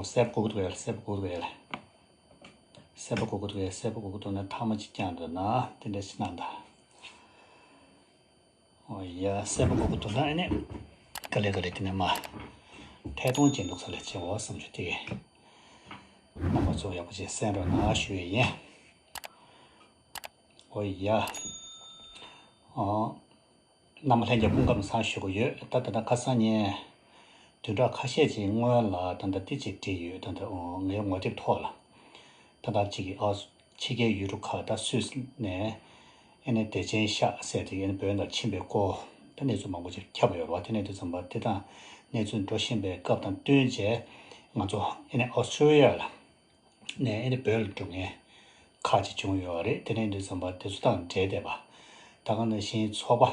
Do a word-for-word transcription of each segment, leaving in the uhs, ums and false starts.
གསལ་པོ་གོ་གི་འདུག་ཡ། གསལ་པོ་གོ་གི་འདུག་ཡ། གསལ་པོ་གོ་གི་འདུག་ཡ། གསལ་པོ་གོ་གི་འདུག་ན་ཐ་མ་གཅིག་རྐྱང་འདུག་ན་དེ་འདྲ་ཞིག་གནང་དང་། ཨོ་ཡ། གསལ་པོ་གོ་གི་འདུག་ན་ཨ་ནི་ག་ལེ་ག་ལེ་དེ་ནས་མ་ཐད་གཏོང་བྱེད་འདུག་ས་ལ་བྱེད་འོ་བསམ་བྱུང་དེ་གས། རྣམ་པ་ཚོ་ཡག་པོ་བྱས་གསན་རོགས་གནང་ཞུ་ཡས་ཡིན། ཨོ་ཡ། ཨོ། རྣམ་པ་ལྷན་རྒྱས་སྐུ་ཁམས་བཟང་ཞུ་གི་ཡོད། ད་ད་ལྟ་ཁ་སང་ཉིན་བདུན་ཕྲག་ཁ་ཤས་ཅིག་སྔོན་ལ་ད་ལྟ་ཏི་ཅིག་བྲིས་ཡོད། ད་ལྟ་ངའི་ངོ་དེབ་ཐོག་ལ་ད་ལྟ་ཅིག་གི་ཨ་ཕྱི་རྒྱལ་ཡུལ་གྲུ་ཁག་ད་སུད་སི་ནས་ཨེ་ནས་བདེ་ཆེན་ཤག་ཟེར་དེ་ཨེ་ནས་བོད་ནང་ཕྱིན་པའི་སྐོར་ད་གནས་ཚུལ་མང་པོ་ཅིག་ཁྱབ་ཡོད་རེད་བ། དེ་ནས་དུས་ཙམ་པ་དེ་དང་གནས་ཚུལ་འགྲོ་བཞིན་པའི་སྐབས་དང་བསྟུན་བྱས་ང་ཚོ་ཨེ་ནས་ཨོ་སི་ཀྲོ་ལི་ཡ་ལ། ནས་ཨེ་ནི་བོད་ལ་འགྲོ་མཁན་ཁག་ཅིག་བྱུང་ཡོད་རེད། དེ་ནས་དུས་ཙམ་པ་དེ་ཚོ་དང་འབྲེལ་བསྡད་པ། ད་ག་ནང་བཞིན་ཚོགས་པ་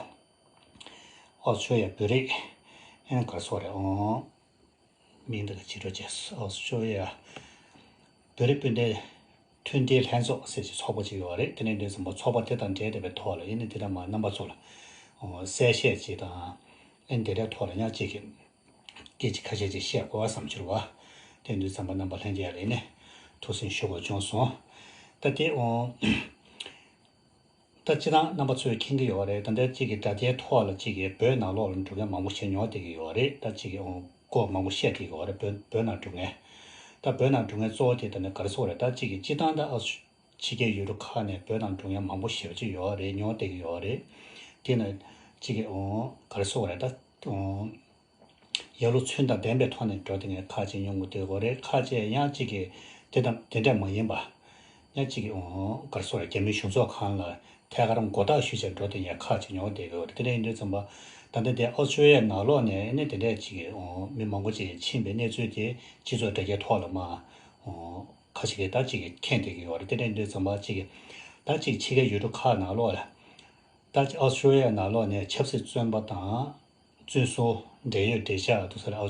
ཨོ་སི་ཀྲོ་ལི་ཡ་བོད་རིགས་ཨེ་ནི་ག་རེ་ཟེར་དགོས་རེད། ཨོ། མིང་དེ་ག་ཅིག་འགྲོ་བྱས། ཨོ་སི་ཀྲོ་ལི་ཡ་བོད་རིགས་སྤུན་ཟླའི་མཐུན་སྒྲིལ་ལྷན་ཚོགས་ཟེར་གྱི་ཚོགས་པ་ཅིག་ཡོད་རེད། དེ་ནས་དུས་ཙམ་པ་ཚོགས་པ་དེ་དང་འབྲེལ་བསྡད་པའི་ཐོག་ལ་ཨེ་ནི་དེ་འདྲ་མ་རྣམ་པ་ཚོ་ལ་ཨོ་གསལ་བཤད་ཅིག་དང་ཨེ་ནི་དེ་འདྲའི་ཐོག་ལ་ཡང་ཅིག་གི་སྐད་ཆ་ཁ་ཤས་ཅིག་བཤད་དགོས་བསམ་གྱི་རེད་བ། དེ་དུས་ཙམ་པ་རྣམ་པ་ལྷན་རྒྱས་ལ་ནི་ཐུགས་སེམས་ཞུ་དགོས་བྱུང་སོང་། ད་དེ་འོང་། ད་སྤྱིར་བཏང་རྣམ་པ་ཚོས་མཁྱེན་གྱི་ཡོད་རེད། ད་ལྟ་གཅིག་གི་དྲ་རྒྱའི་ཐོག་ལ་གཅིག་གི་བོད་ནང་ལོགས་ལ་འགྲོ་མཁན་མང་པོ་ཞིག་ཉོ་བསྡད་ཀྱི་ཡོད་རེད། ད་གཅིག་གི་འོང་སྐོར་མང་པོ་བཤད་ཀྱི་ཡོད་རེད། བོད་བོད་ནང་འགྲོ་མཁན། ད་བོད་ནང་འགྲོ་མཁན་གཙོ་བོ་དེ་ད་ནི་ག་རེ་ཟེར་དགོས་རེད། ད་གཅིག་གི་སྤྱིར་བཏང་ད་ཨ་ཕྱི་རྒྱལ་ཡུལ་གྲུ་ཁག་ནས་བོད་ནང་འགྲོ་མཁན་མང་པོ་ཞེ་པོ་ཅིག་ཡོད་རེད། ཉོ་བསྡད་ཀྱི་ཡོད་རེད། དེ་ནི་གཅིག་གི་འོང་ག་རེ་ཟེར་དགོས་རེད། ད་འོང་ཡ་ལོ་ཚོད་དང་ལྡན་པའི་ཐོག་ནས་འགྲོ་བསྡད་མཁན་ཁག་ཅིག་ཉོ་དགོས་བསྡད་ཀྱི་ཡོད་རེད། ཁག་ཅིག་ཡང་གཅིག་གི་དེ་དང་དེ་འདྲ་མ་ཡིན་པ་ཡང་གཅིག་གི་འོང་ག་རེ་ཟེར་དགོས་རེད། རྒྱ་མིའི་གཞུང་ཚབ་ཁང་ལ་ཐད་ཀར་མགོ་བཏགས་ཞུས་བྱས་འགྲོ་བསྡད་མཁན་ཁག་ཅིག་ཉོ་བསྡད་ཀྱི་ཡོད་རེད། དེ་འདྲ་ཡིན་དུས་ཙམ་པ་ད་ལྟ་དེ་ཨོ་སི་ཀྲོ་ལི་ཡའི་ནང་ལོགས་ནས་ཨེ་ནི་དེ་འདྲ་གཅིག་གི་འོང་མི་མང་པོ་ཅིག་ཕྱིན་པའི་གནས་ཚུལ་དེ་སྤྱི་ཚོགས་དྲ་རྒྱའི་ཐོག་ལ་མ་འོང་ཁ་ཤས་ཀྱིས་ད་གཅིག་གི་མཁྱེན་བསྡད་ཀྱི་ཡོད་རེད། དེ་འདྲ་ཡིན་དུས་ཙམ་པ་གཅིག་གི་ད་གཅིག་ཕྱི་རྒྱལ་ཡུལ་གྲུ་ཁག་ནང་ལོགས་ལ་ད་གཅིག་ཨོ་སི་ཀྲོ་ལི་ཡ་ནང་ལོགས་ནས་ཆབ་སྲིད་བཙོན་པ་དང་། བཙོན་ཟུར་འབྲེལ་ཡོད་འབྲེལ་ཆགས་དུ་ས་ལ་ཨོ་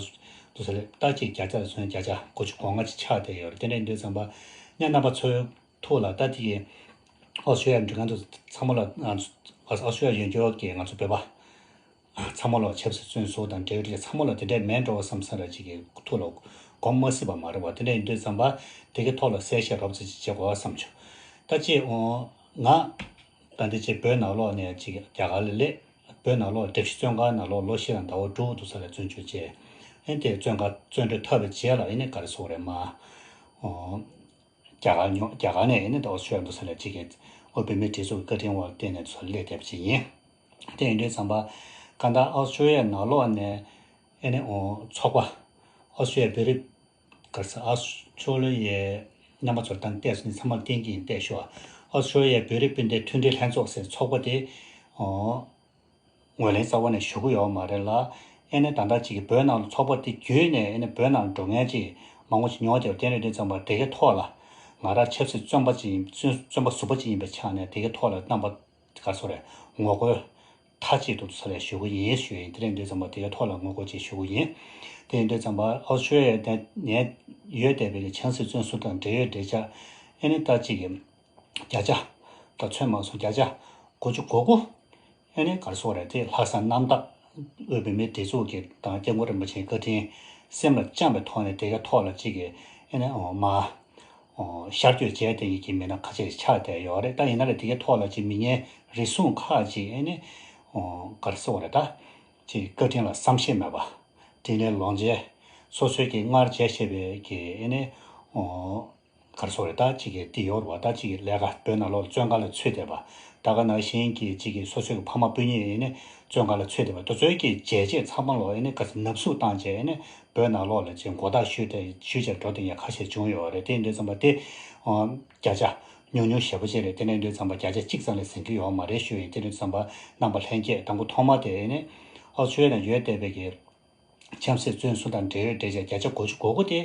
དུ་ས་ལ་ལྟ་ཅིག་བརྒྱ་ཆ་ལ་སོན་བརྒྱ་ཆ་དགུ་བཅུ་གོ་ལྔ་ཅིག་ཆགས་བསྡད་ཡོད་རེད། དེ་འདྲ་ཡིན་དུས་ཙམ་པ་ཉ་རྣམ་པ་ཚོའི་ཐུགས་ལ་ལྟ་དེ་གི་ཨོ་སི་ཀྲོ་ལི་ཡ་འགྲོ་མཁན་དུ་ཚང་མ་ལ་ཨོ་སི་ཀྲོ་ལི་ཡ་ཡོད་འགྱོ་གི་ང་ཚོ་བོད་པ་ཚང་མ་ལ་ཆབ་སྲིད་བཙོན་ཟུར་དང་འབྲེལ་ཡོད་འབྲེལ་ཆགས་ཚང་མ་ལ་དེ་འདྲ་མེད་འགྲོ་བསམ་ས་ལ་ཅིག་གི་ཐུགས་ལ་སྒོམ་མ་སྲིད་པ་མ་རེད་བ། དེ་འདྲ་ཡིན་དུས་ཙམ་པ་དེ་གི་ཐོག་ལ་གསལ་བཤད་རོབ་ཙམ་ཅིག་བྱེད་དགོས་བསམ་བྱུང་། ད་ཅིག་ཨོ་ང་ད་འདི་ཅིག་བོད་ནང་ལོགས་ནས་ཅིག་རྒྱ་གར་ལ་སླེབས། བོད་ནང་ལོགས་བསྒྲགས་ཞིབ་བཙོན་ཁང་ནང་ལོགས་ལོ་བཞི་དང་ཟླ་བ་དྲུག་འདུག་ས་ལ་བཙོན་འཇུག་བྱས། ཨེ་དེ་བཙོན་ཁང་བཙོན་གྲོལ་ཐོབ་པའི་རྗེས་ལ་ཨེ་ནི་ག་རེ་ཟེར་དགོས་རེད་མ། ཨོ། རྒྱ་གར་ཉོ་རྒྱ་གར་ནས་ཨེ་ནི་ཟླ་བ་ཤོད་འདུག་ས་ལ་ཅིག་གི་ཨོ་བོད་མིའི་སྒྲིག་འཛུགས་ཀྱི་བཀའ་དྲིན་འོག་བརྟེན་ནས་འདུག་ས་ལ་སླེབས་བསྡད་པ་ཅིག་ཡིན། དེ་ཡིན་དུས་ཙམ་པ་གང་ལྟར་ཨོ་སི་ཀྲོ་ལི་ཡའི་ནང་ལོགས་ནས་ཨེ་ནི་ཨོ་ཚོགས་པ་ཨོ་སི་ཀྲོ་ལི་ཡའི་བོད་རིགས་ག་རེ་ཟེར་ཨོ་སི་ཀྲོ་ལི་ཡའི་རྣམ་པ་ཚོར་དང་བལྟས་སོང་ནས་ཚང་མར་བསྟན་གྱི་ཡིན་བལྟས་ཤོག་ཨོ་སི་ཀྲོ་ལི་ཡའི་བོད་རིགས་སྤུན་ཟླའི་མཐུན་སྒྲིལ་ལྷན་ཚོགས་ཟེར་ཚོགས་པ་དེ་ཨོ། ངོས་ལེན་རྩ་བ་ནས་ཞུ་གི་ཡོད་མ་རེད་ལ། ཨེ་ནས་ད་ལྟ་ཅིག་གི་བོད་ནང་ལ་ཚོགས་པ་དེ་བརྒྱུད་ནས་ཨེ་ནས་བོད་ནང་འགྲོ་མཁན་ཅིག་མང་པོ་ཞིག་ཉོ་བསྡད་པ་དེ་རེད། དེ་ཙམ་པ་དེ་གའི་ཐོག་ལ་ང་རང་ཆབ་སྲིད་བཙོན་པ་ཅིག་ཡིན། བཙོན་བཙོན་པ་ཟུར་པ་ཅིག་ཡིན་པའི་ཆ་ནས་དེ་གའི་ཐོག་ལ་རྣམ་པ་ག་རེ་ཟེར་དགོས་རེད། ངོ་རྒོལ་མཐའ་གཅིག་ཏུ་ས་ལས་ཞུ་གི་ཡིན་ཞུ་ཡིན། དེ་རེད། དེ་ཙམ་པ་དེ་གའི་ཐོག་ལ་ངོ་རྒོལ་ཅིག་ཞུ་གི་ཡིན། དེ་ཡིན་དུས་ཙམ་པ་ཨོ་སི་ཀྲོ་ལི་ཡ་དེ་ནས་ཡོད་བསྡད་པའི་ཆབ་སྲིད་བཙོན་ཟུར་དང་འབྲེལ་ཡོད་འབྲེལ་ཆགས་ཨེ་ནས་ད་ཅིག་གི་བརྒྱ་ཆ་ད་ཚོད་མ་སོང་བརྒྱ་ཆ་དགུ་བཅུ་གོ་དགུ། ཨེ་ནས་ག་རེ་ཟེར་དགོས་རེད། དེ་ལྷག་བསམ་རྣམ་དག་དབུས་བོད་མིའི་སྒྲིག་འཛུགས་ཀྱི་དང་སྐྱབས་མགོན་རིན་པོ་ཆེའི་བཀའ་དྲིན་སེམས་ལ་བཅངས་པའི་ཐོག་ནས་དེ་གའི་ཐོག་ལ་གཅིག་གི་ཨེ་ནས་ཨོ་མ་ཨོ་ཤར་བསྐྱོད་བྱས་བསྡད་ཀྱི་མི་སྣ་ཁ་ཤས་ཆགས་བསྡད་ཡོད་རེད། ད་ཡིན་ན་ལས་དེ་གའི་ཐོག་ལ་གཅིག་མི་ངན་རེ་ཟུང་ཁག་ཅིག་ཨེ་ནས་ཨོ་ག་རེ་ཟེར་དགོས་རེད། ད་གཅིག་བཀའ་དྲིན་ལ་བསམ་ཤེས་མེད་པ། དྲིན་ལན་ལོག་འཇལ། སོ་སོའི་གི་སྔར་བྱས་བཞག་པའི་གི་ཨེ་ནས་ཨོ། ག་རེ་ཟེར་དགོས་རེད། ད་གཅིག་གི་འདི་ཡོད་རེད་བ། ད་གཅིག་གི་ལས་ཀ་བོད་ནང་ལོགས་བཙོན་ཁང་ལ་ཚུད་བསྡད་པ། ད་ག་ནང་བཞིན་གྱི་གཅིག་གི་སོ་སོའི་གི་ཕ་མ་སྤུན་ཉེ་ཡིན་ནའི་བཙོན་ཁང་ལ་ཚུད་བསྡད་པ། དེ་ཚོའི་གི་བྱས་རྗེས་ཚང་མ་ལོ་ཡིན་ནའི་ག་ཚོད་ནབ་གསུག་བཏང་བྱས་ཡིན་ནའི་བོད་ནང་ལོགས་ལ་ཅིག་མགོ་བཏགས་ཞུས་ཏེ་ཞུས་བྱས་འགྲོ་བསྡད་མཁན་ཁ་ཤས་བྱུང་ཡོད་རེད། དེ་ཡིན་དུས་ཙམ་པ་དེ་བརྒྱ་ཆ་ཉུང་ཉུང་ཞེ་པོ་ཅིག་རེད། དེ་ནས་ཡིན་དུས་ཙམ་པ་བརྒྱ་ཆ་གཅིག་ཙམ་ལས་ཟིན་གྱི་ཡོད་མ་རེད་ཞུ་ཡིན། དེ་ཡིན་དུས་ཙམ་པ་རྣམ་པ་ལྷན་རྒྱས་དང་པོ་ཐོག་མ་དེ་ཡིན་ནའི་ཨོ་སི་ཀྲོ་ལི་ཡ་ནང་ཡོད་བསྡད་པའི་གི་ཆབ་སྲིད་བཙོན་ཟུར་དང་འབྲེལ་ཡོད་འབྲེལ་ཆགས་བརྒྱ་ཆ་དགུ་བཅུ་གོ་དགུ་དེ་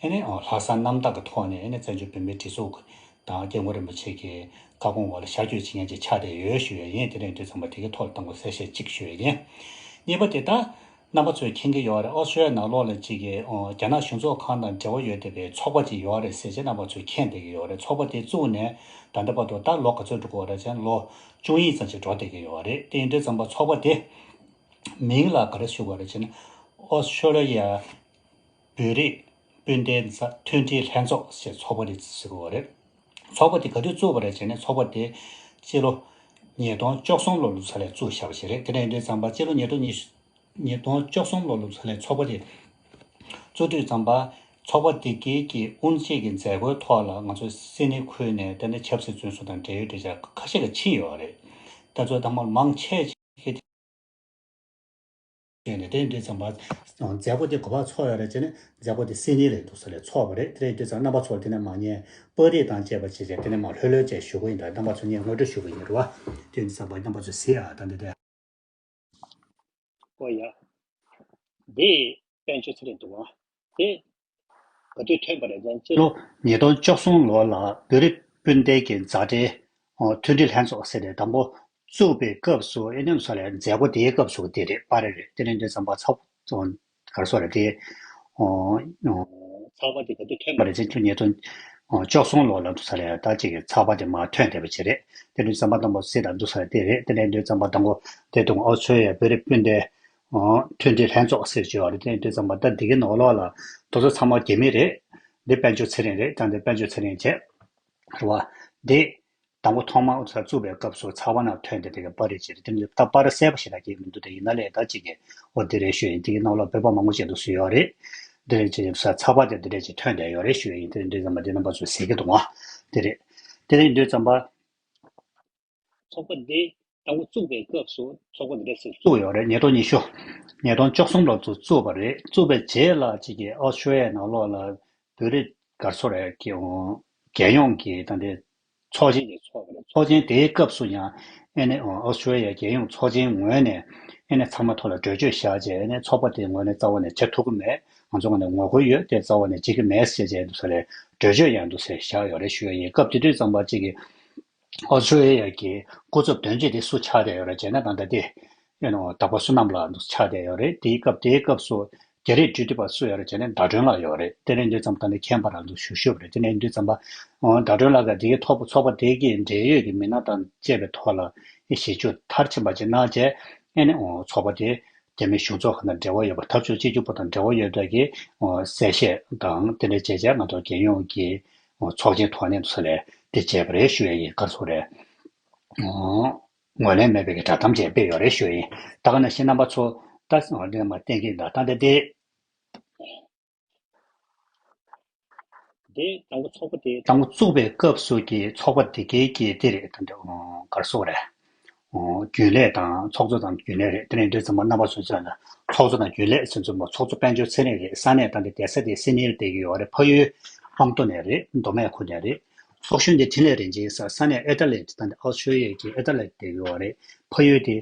ཨེ་ནས་ལྷག་བསམ་རྣམ་དག་གི་ཐོག་ནས་ཨེ་ནས་བཙན་བྱོལ་བོད་མིའི་སྒྲིག་འཛུགས་དང་སྐྱབས་མགོན་རིན་པོ་ཆེ་གི་བཀའ་དགོངས་འོག་ལ་ཤར་བསྐྱོད་བྱེད་མཁན་ཅིག་ཆགས་བསྡད་ཡོད་ཞུ་ཡས་ཡིན། དེ་རིང་དུས་ཚང་མ་དེ་གའི་ཐོག་ལ་དང་པོ་གསལ་བཤད་གཅིག་ཞུ་ཡས་ཡིན། གཉིས་པ་དེ་ད་རྣམ་པ་ཚོས་མཁྱེན་གྱི་ཡོད་རེད། ཨོ་སི་ཀྲོ་ལི་ཡ་ནང་ལོགས་ལ་གཅིག་གི་ཨོ་རྒྱ་ནག་གཞུང་ཚོགས་ཁང་དང་འབྲེལ་བ་ཡོད་བསྡད་པའི་ཚོགས་པ་ཅིག་ཡོད་རེད་ཟེར་བྱས་རྣམ་པ་ཚོས་མཁྱེན་བསྡད་ཀྱི་ཡོད་རེད། ཚོགས་པ་དེ་བཙུགས་ནས་ད་ལྟ་བར་དུ་ད་ལོ་ག་ཚོད་འགྲོ་གི་ཡོད་རེད་ཟེར་ན་ལོ་བཅུ་གཉིས་ཙམ་ཅིག་འགྲོ་བསྡད་ཀྱི་ཡོད་རེད། དེ་ཡིན་དུས་ཙམ་པ་ཚོགས་པ་དེ། མིང་ལ་ག་རེ་ཞུ་དགོས་རེད་ཅེ་ན། ཨོ་སི་ཀྲོ་ལི་ཡ་བོད་རིགས་ སྤུན་ཟླའི་མཛའ་མཐུན་སྒྲིལ་ལྷན་ཚོགས་ཞེས་ཚོགས་པ་དེ་ཟེར་གྱི་ཡོད་རེད། ཚོགས་པ་དེ་ག་དུས་བཙུགས་པ་རེད་ཟེར་ན། ཚོགས་པ་དེ་སྤྱི་ལོ་ཉིས་སྟོང་བཅུ་གསུམ་ལོ་ལོ་ཚ་ལས་བཙུགས་བཞག་པ་ཞིག་རེད། དེ་འདྲ་ཡིན་དུས་ཙམ་པ་སྤྱི་ལོ་ཉིས་སྟོང་ཉི་ཤུ་ཉིས་སྟོང་བཅུ་གསུམ་ལོ་ལོ་ཚ་ལས་ཚོགས་པ་དེ་བཙུགས་དུས་ཙམ་པ། ཚོགས་པ་དེ་གའི་གི་དབུ་འབྱེད་ཀྱི་མཛད་སྒོའི་ཐོག་ལ་ང་ཚོ་སིད་ནི་ཁུལ་ནས་དེ་ནས་ཆབ་སྲིད་བཙོན་ཟུར་དང་འབྲེལ་ཡོད་གྲོས་འཆར་ཁ་ཤས་ཀྱི་ཕྱིན་ཡོད་རེད། ད་ཚོ་དང་མ་མང་ཆེ་ཞིག་གིས་དེ་ནས་དེ་འདྲའི་ཙམ་པ་མཛད་སྒོ་དེ་ག་པར་ཚོགས་ཡོད་རེད་ཅེ་ན། མཛད་སྒོ་དེ་སིད་ནི་ལ་འདུག་ས་ལས་ཚོགས་པ་རེད། དེ་རེད་དུས་ཙམ་རྣམ་པ་ཚོར་དེ་ནས་མ་ཉན་པར་རིས་དང་བཅས་པ་བྱས་བྱས་དེ་ནས་མ་ལྷོད་ལྷོད་བྱས་ཞུ་གི་ཡིན། ད་རྣམ་པ་ཚོ་ངས་ངོ་སྤྲོད་ཞུ་གི་ཡིན་རེད་བ། དེ་ཡིན་དུས་ཙམ་པ་རྣམ་པ་ཚོ་གཟིགས་ཨ། ད་འདི་དེ། ཨོ་ཡ། འདི་དཔལ་འབྱོར་ཚེ་རིང་འདུག་ཨ། དེ་ག་དུས་ཐོན་པ་རེད་ཅེ་ན། ལོ་ཉིས་སྟོང་བཅུ་གསུམ་ལོ་ལ་བོད་རིགས་སྤུན་ཟླའི་གི་མཛའ་འབྲེལ་མཐུན་སྒྲིལ་ལྷན་ཚོགས་ཟེར་ཏེ་དང་པོ་བཙུགས་པའི་སྐབས་སུ་ཨེ་ནེམ་སོ་ལས་མཛད་སྒོ་དེའི་སྐབས་སུ་དེ་རེད་པ། རེད་རེད། དེ་ནས་འདི་ཙམ་པ་ཚོགས་ག་རེ་ཟེར་དགོས་རེད་དེ། ཚགས་པར་དེ་ག་དུས་ཐོན་པ་རེད་ཟེར་ན་ཉིས་སྟོང་བཅུ་གསུམ་ལོ་ལ་འདུག་ས་རེད། ད་ཅིག་གི་ཚགས་པར་དེ་མར་ཐོན་བསྡད་པ་ཅིག་རེད། དེ་ནས་ཙམ་པ་དང་པོ་སྲིད་དང་འདུག་ས་རེད། དེ་རེད། དེ་ནས་འདི་ཙམ་པ་དང་པོ་དེ་དུས་ཨོ་སི་ཀྲོ་ལི་ཡ་བོད་རིགས་སྤུན་ཟླའི་མཐུན་སྒྲིལ་ལྷན་ཚོགས་ཟེར་བྱས་པ་རེད། དེ་ནས་འདི་ཙམ་པ་ད་འདི་གི་ནང་ལོགས་ལ་དེ་ཚོ་ཚང་མ་རྒྱ་མི་རེད། འདི་དཔལ་འབྱོར་ཚེ་རིང་རེད། ད་འདི་དཔལ་འབྱོར་ཚེ་རིང་བྱས། རེད་བ། འདི། དང་པོ་ཐོག་མར་ཚགས་པར་བཙུགས་པའི་སྐབས་སུ་ཚགས་པར་ནང་ཐོན་བསྡད་དེ་གི་པར་རེད་ཅེས་རེད། དེ་ནི་ད་པར་གསལ་པོ་ཞིག་ལ་སྐྱེལ་མི་འདུག་དེ་ཡིན་ན་ལས་ད་ཅིག་གི་འོ་འདི་རེད་ཞུ་ཡིན། དེ་གི་ནང་ལོགས་བོད་པ་མང་པོ་ཅིག་འདུག་སེ་ཡོད་རེད། འདི་རེད་ཅེས་ཚགས་པར་དེ་འདི་རེད་ཅེས་ཐོན་བསྡད་ཡོད་རེད་ཞུ་ཡིན། དེ་འདྲའི་ཙམ་པ་འདི་རྣམ་པ་ཚོས་གཟིགས་ཀྱི་འདུག་ཨ། དེ་རེད། དེ་རེད་འདི་ཙམ་པ། ཚོགས་པ་འདི་དང་པོ་བཙུགས་པའི་སྐབས་སུ་ཚོགས་པ་འདི་འདྲ་ཞིག་བཙུགས་ཡོད་རེད། ཉིས་སྟོང་ཉི་ཤུ། ཉིས་སྟོང་བཅུ་གསུམ་ལོར་བཙུགས་བཙུགས་པ་རེད། བཙུགས་པའི་རྗེས་ལ་ཅིག་གི་ཨོ་སི་ཀྲོ་ལི་ཡའི་ནང་ལོགས་ལ་བོད་རིགས་ག་རེ་ཟེར་དགོས་རེད་ཀྱི་རྒྱལ་ཡོངས་ཀྱི་ད་ལྟའི་ཚོགས་ཆེན་ཞིག་ཚོགས་པ་རེད། ཚོགས་ཆེན་དེའི་སྐབས་སུ་ཡང་ཨེ་ནི་ཨོ་སི་ཀྲོ་ལི་ཡའི་རྒྱལ་ཡོངས་ཚོགས་ཆེན་ངོས་ནས་ཨེ་ནི་ཚང་མ་ཐོག་ལ་གྲོས་ཆོད་བཞག་རྗེས་ཨེ་ནི་ཚོགས་པ་དེའི་ངོས་ནས་རྩ་བ་ནས་བྱེད་ཐུབ་ཀྱི་མེད། ང་ཚོ་ངོས་ནས་ངོ་རྒོལ་ཡོད། དེ་རྩ་བ་ནས་བྱེད་ཀྱི་མེད་ཟེར་བྱས་འདུག་ས་ལས་གྲོས་ཆོད་ཡང་འདུག་སེ་བཞག་ཡོད་རེད་ཞུ་ཡ་ཡིན། སྐབས་དེ་དུས་ཙམ་པ་གཅིག་གི་ཨོ་སི་ཀྲོ་ལི་ཡ་གི་སྐུ་ཚབ་དོན་གཅོད་དེ་སུ་ཆགས་བསྡད་ཡོད་རེད་ཅེ་ན། ད་ལྟ་དེ་ཨེ་ནོ་དག་པ་བསོད་ནམས་ལགས་འདུག་ཆགས་བསྡད་ཡོད་རེད། དེའི་སྐབས་དེའི་སྐབས་སུ་རྒྱ་རིགས་འབྲེལ་མཐུད་པ་སུ་ཡོད་རེད་ཅེ་ན་ཟླ་སྒྲོན་ལགས་ཡོད་རེད། དེ་ནས་འདི་ཙམ་ད་ནི་མཁྱེན་པ་རང་འདུག་ཞུ་ཞུ་བ་རེད། དེ་ནས་འདི་ཙམ་པ་ཨོ་ཟླ་སྒྲོན་ལགས་ཀྱིས་དེའི་ཐོག་ཚོགས་པ་དེ་གི་འབྲེལ་ཡོད་ཀྱི་མི་སྣ་དང་བཅས་པའི་ཐོག་ལ་ཞིབ་འཇུག་མཐར་ཕྱིན་པ་ཅིག་གནང་རྗེས་ཨེ་ནི་ཨོ་ཚོགས་པ་དེ་རྒྱ་མི་གཞུང་ཚོགས་ཁག་དང་འབྲེལ་བ་ཡོད་པ། འཐབ་ཕྱོགས་གཅིག་གྱུར་པ་དང་འབྲེལ་བ་ཡོད་པའི་གི་ཨོ་གསལ་བཤད་དང་དེ་འདྲ་བྱས་རྗེས་ང་ཚོ་རྒྱལ་ཡོངས་ཀྱི་ཨོ་ཚོགས་ཆེན་ཐོག་ནས་འདུག་ས་ལས་དེ་བྱས་པ་རེད་ཞུ་ཡ་ཡིན། ག་རེ་ཟེར་དགོས་རེད། ཨོ་ངོས་ལེན་མེད་པའི་གི་བསྒྲགས་གཏམ་ཅིག་སྤེལ་ཡོད་རེད་ཞུ་ཡ་ཡིན། ད་ག་ནང་བཞིན་རྣམ་པ་ཚོ་ད་འདི་མ་བསྟན་གྱི་ད་ད་འདི་དེ། དེ་དང་པོ་ཚོགས་པ་དེ་དང་པོ་བཙུགས་པའི་སྐབས་སུ་གི་ཚོགས་པ་དེ་གའི་གི་དེ་རེད། ད་འདི་ཨོ་ག་རེ་ཟེར་དགོས་རེད། ཨོ་རྒྱུན་ལས་དང་ཚོགས་གཙོ་དང་རྒྱུན་ལས་རེད། དེ་ནས་འདི་ཚང་མ་རྣམ་པ་ཚོ་ཚོས་ན་ཚོགས་གཙོ་དང་རྒྱུན་ལས་ཟེར་ཚོ་མོ་ཚོགས་གཙོ་དཔལ་འབྱོར་ཚེ་རིང་རེད། ས་གནས་ད་འདི་བསྡད་ས་དེ་སིད་ནིར་བསྡད་ཀྱི་ཡོད་རེད། ཕ་ཡུལ་ཨ་མདོ་ནས་རེད། མདོ་སྨད་ཁུལ་ནས་རེད། ཚོགས་གཞོན་དེ་འཕྲིན་ལས་རིན་ཆེན་ཟེར། ས་གནས་ཨེ་ཌི་ལེ་ཌི་ད་འདི་ཨོ་སི་ཀྲོ་ལི་ཡ་གི་ཨེ་ཌི་ལེ་ཌི་བསྡད་ཀྱི་ཡོད་རེད། ཕ་ཡུལ་དེ་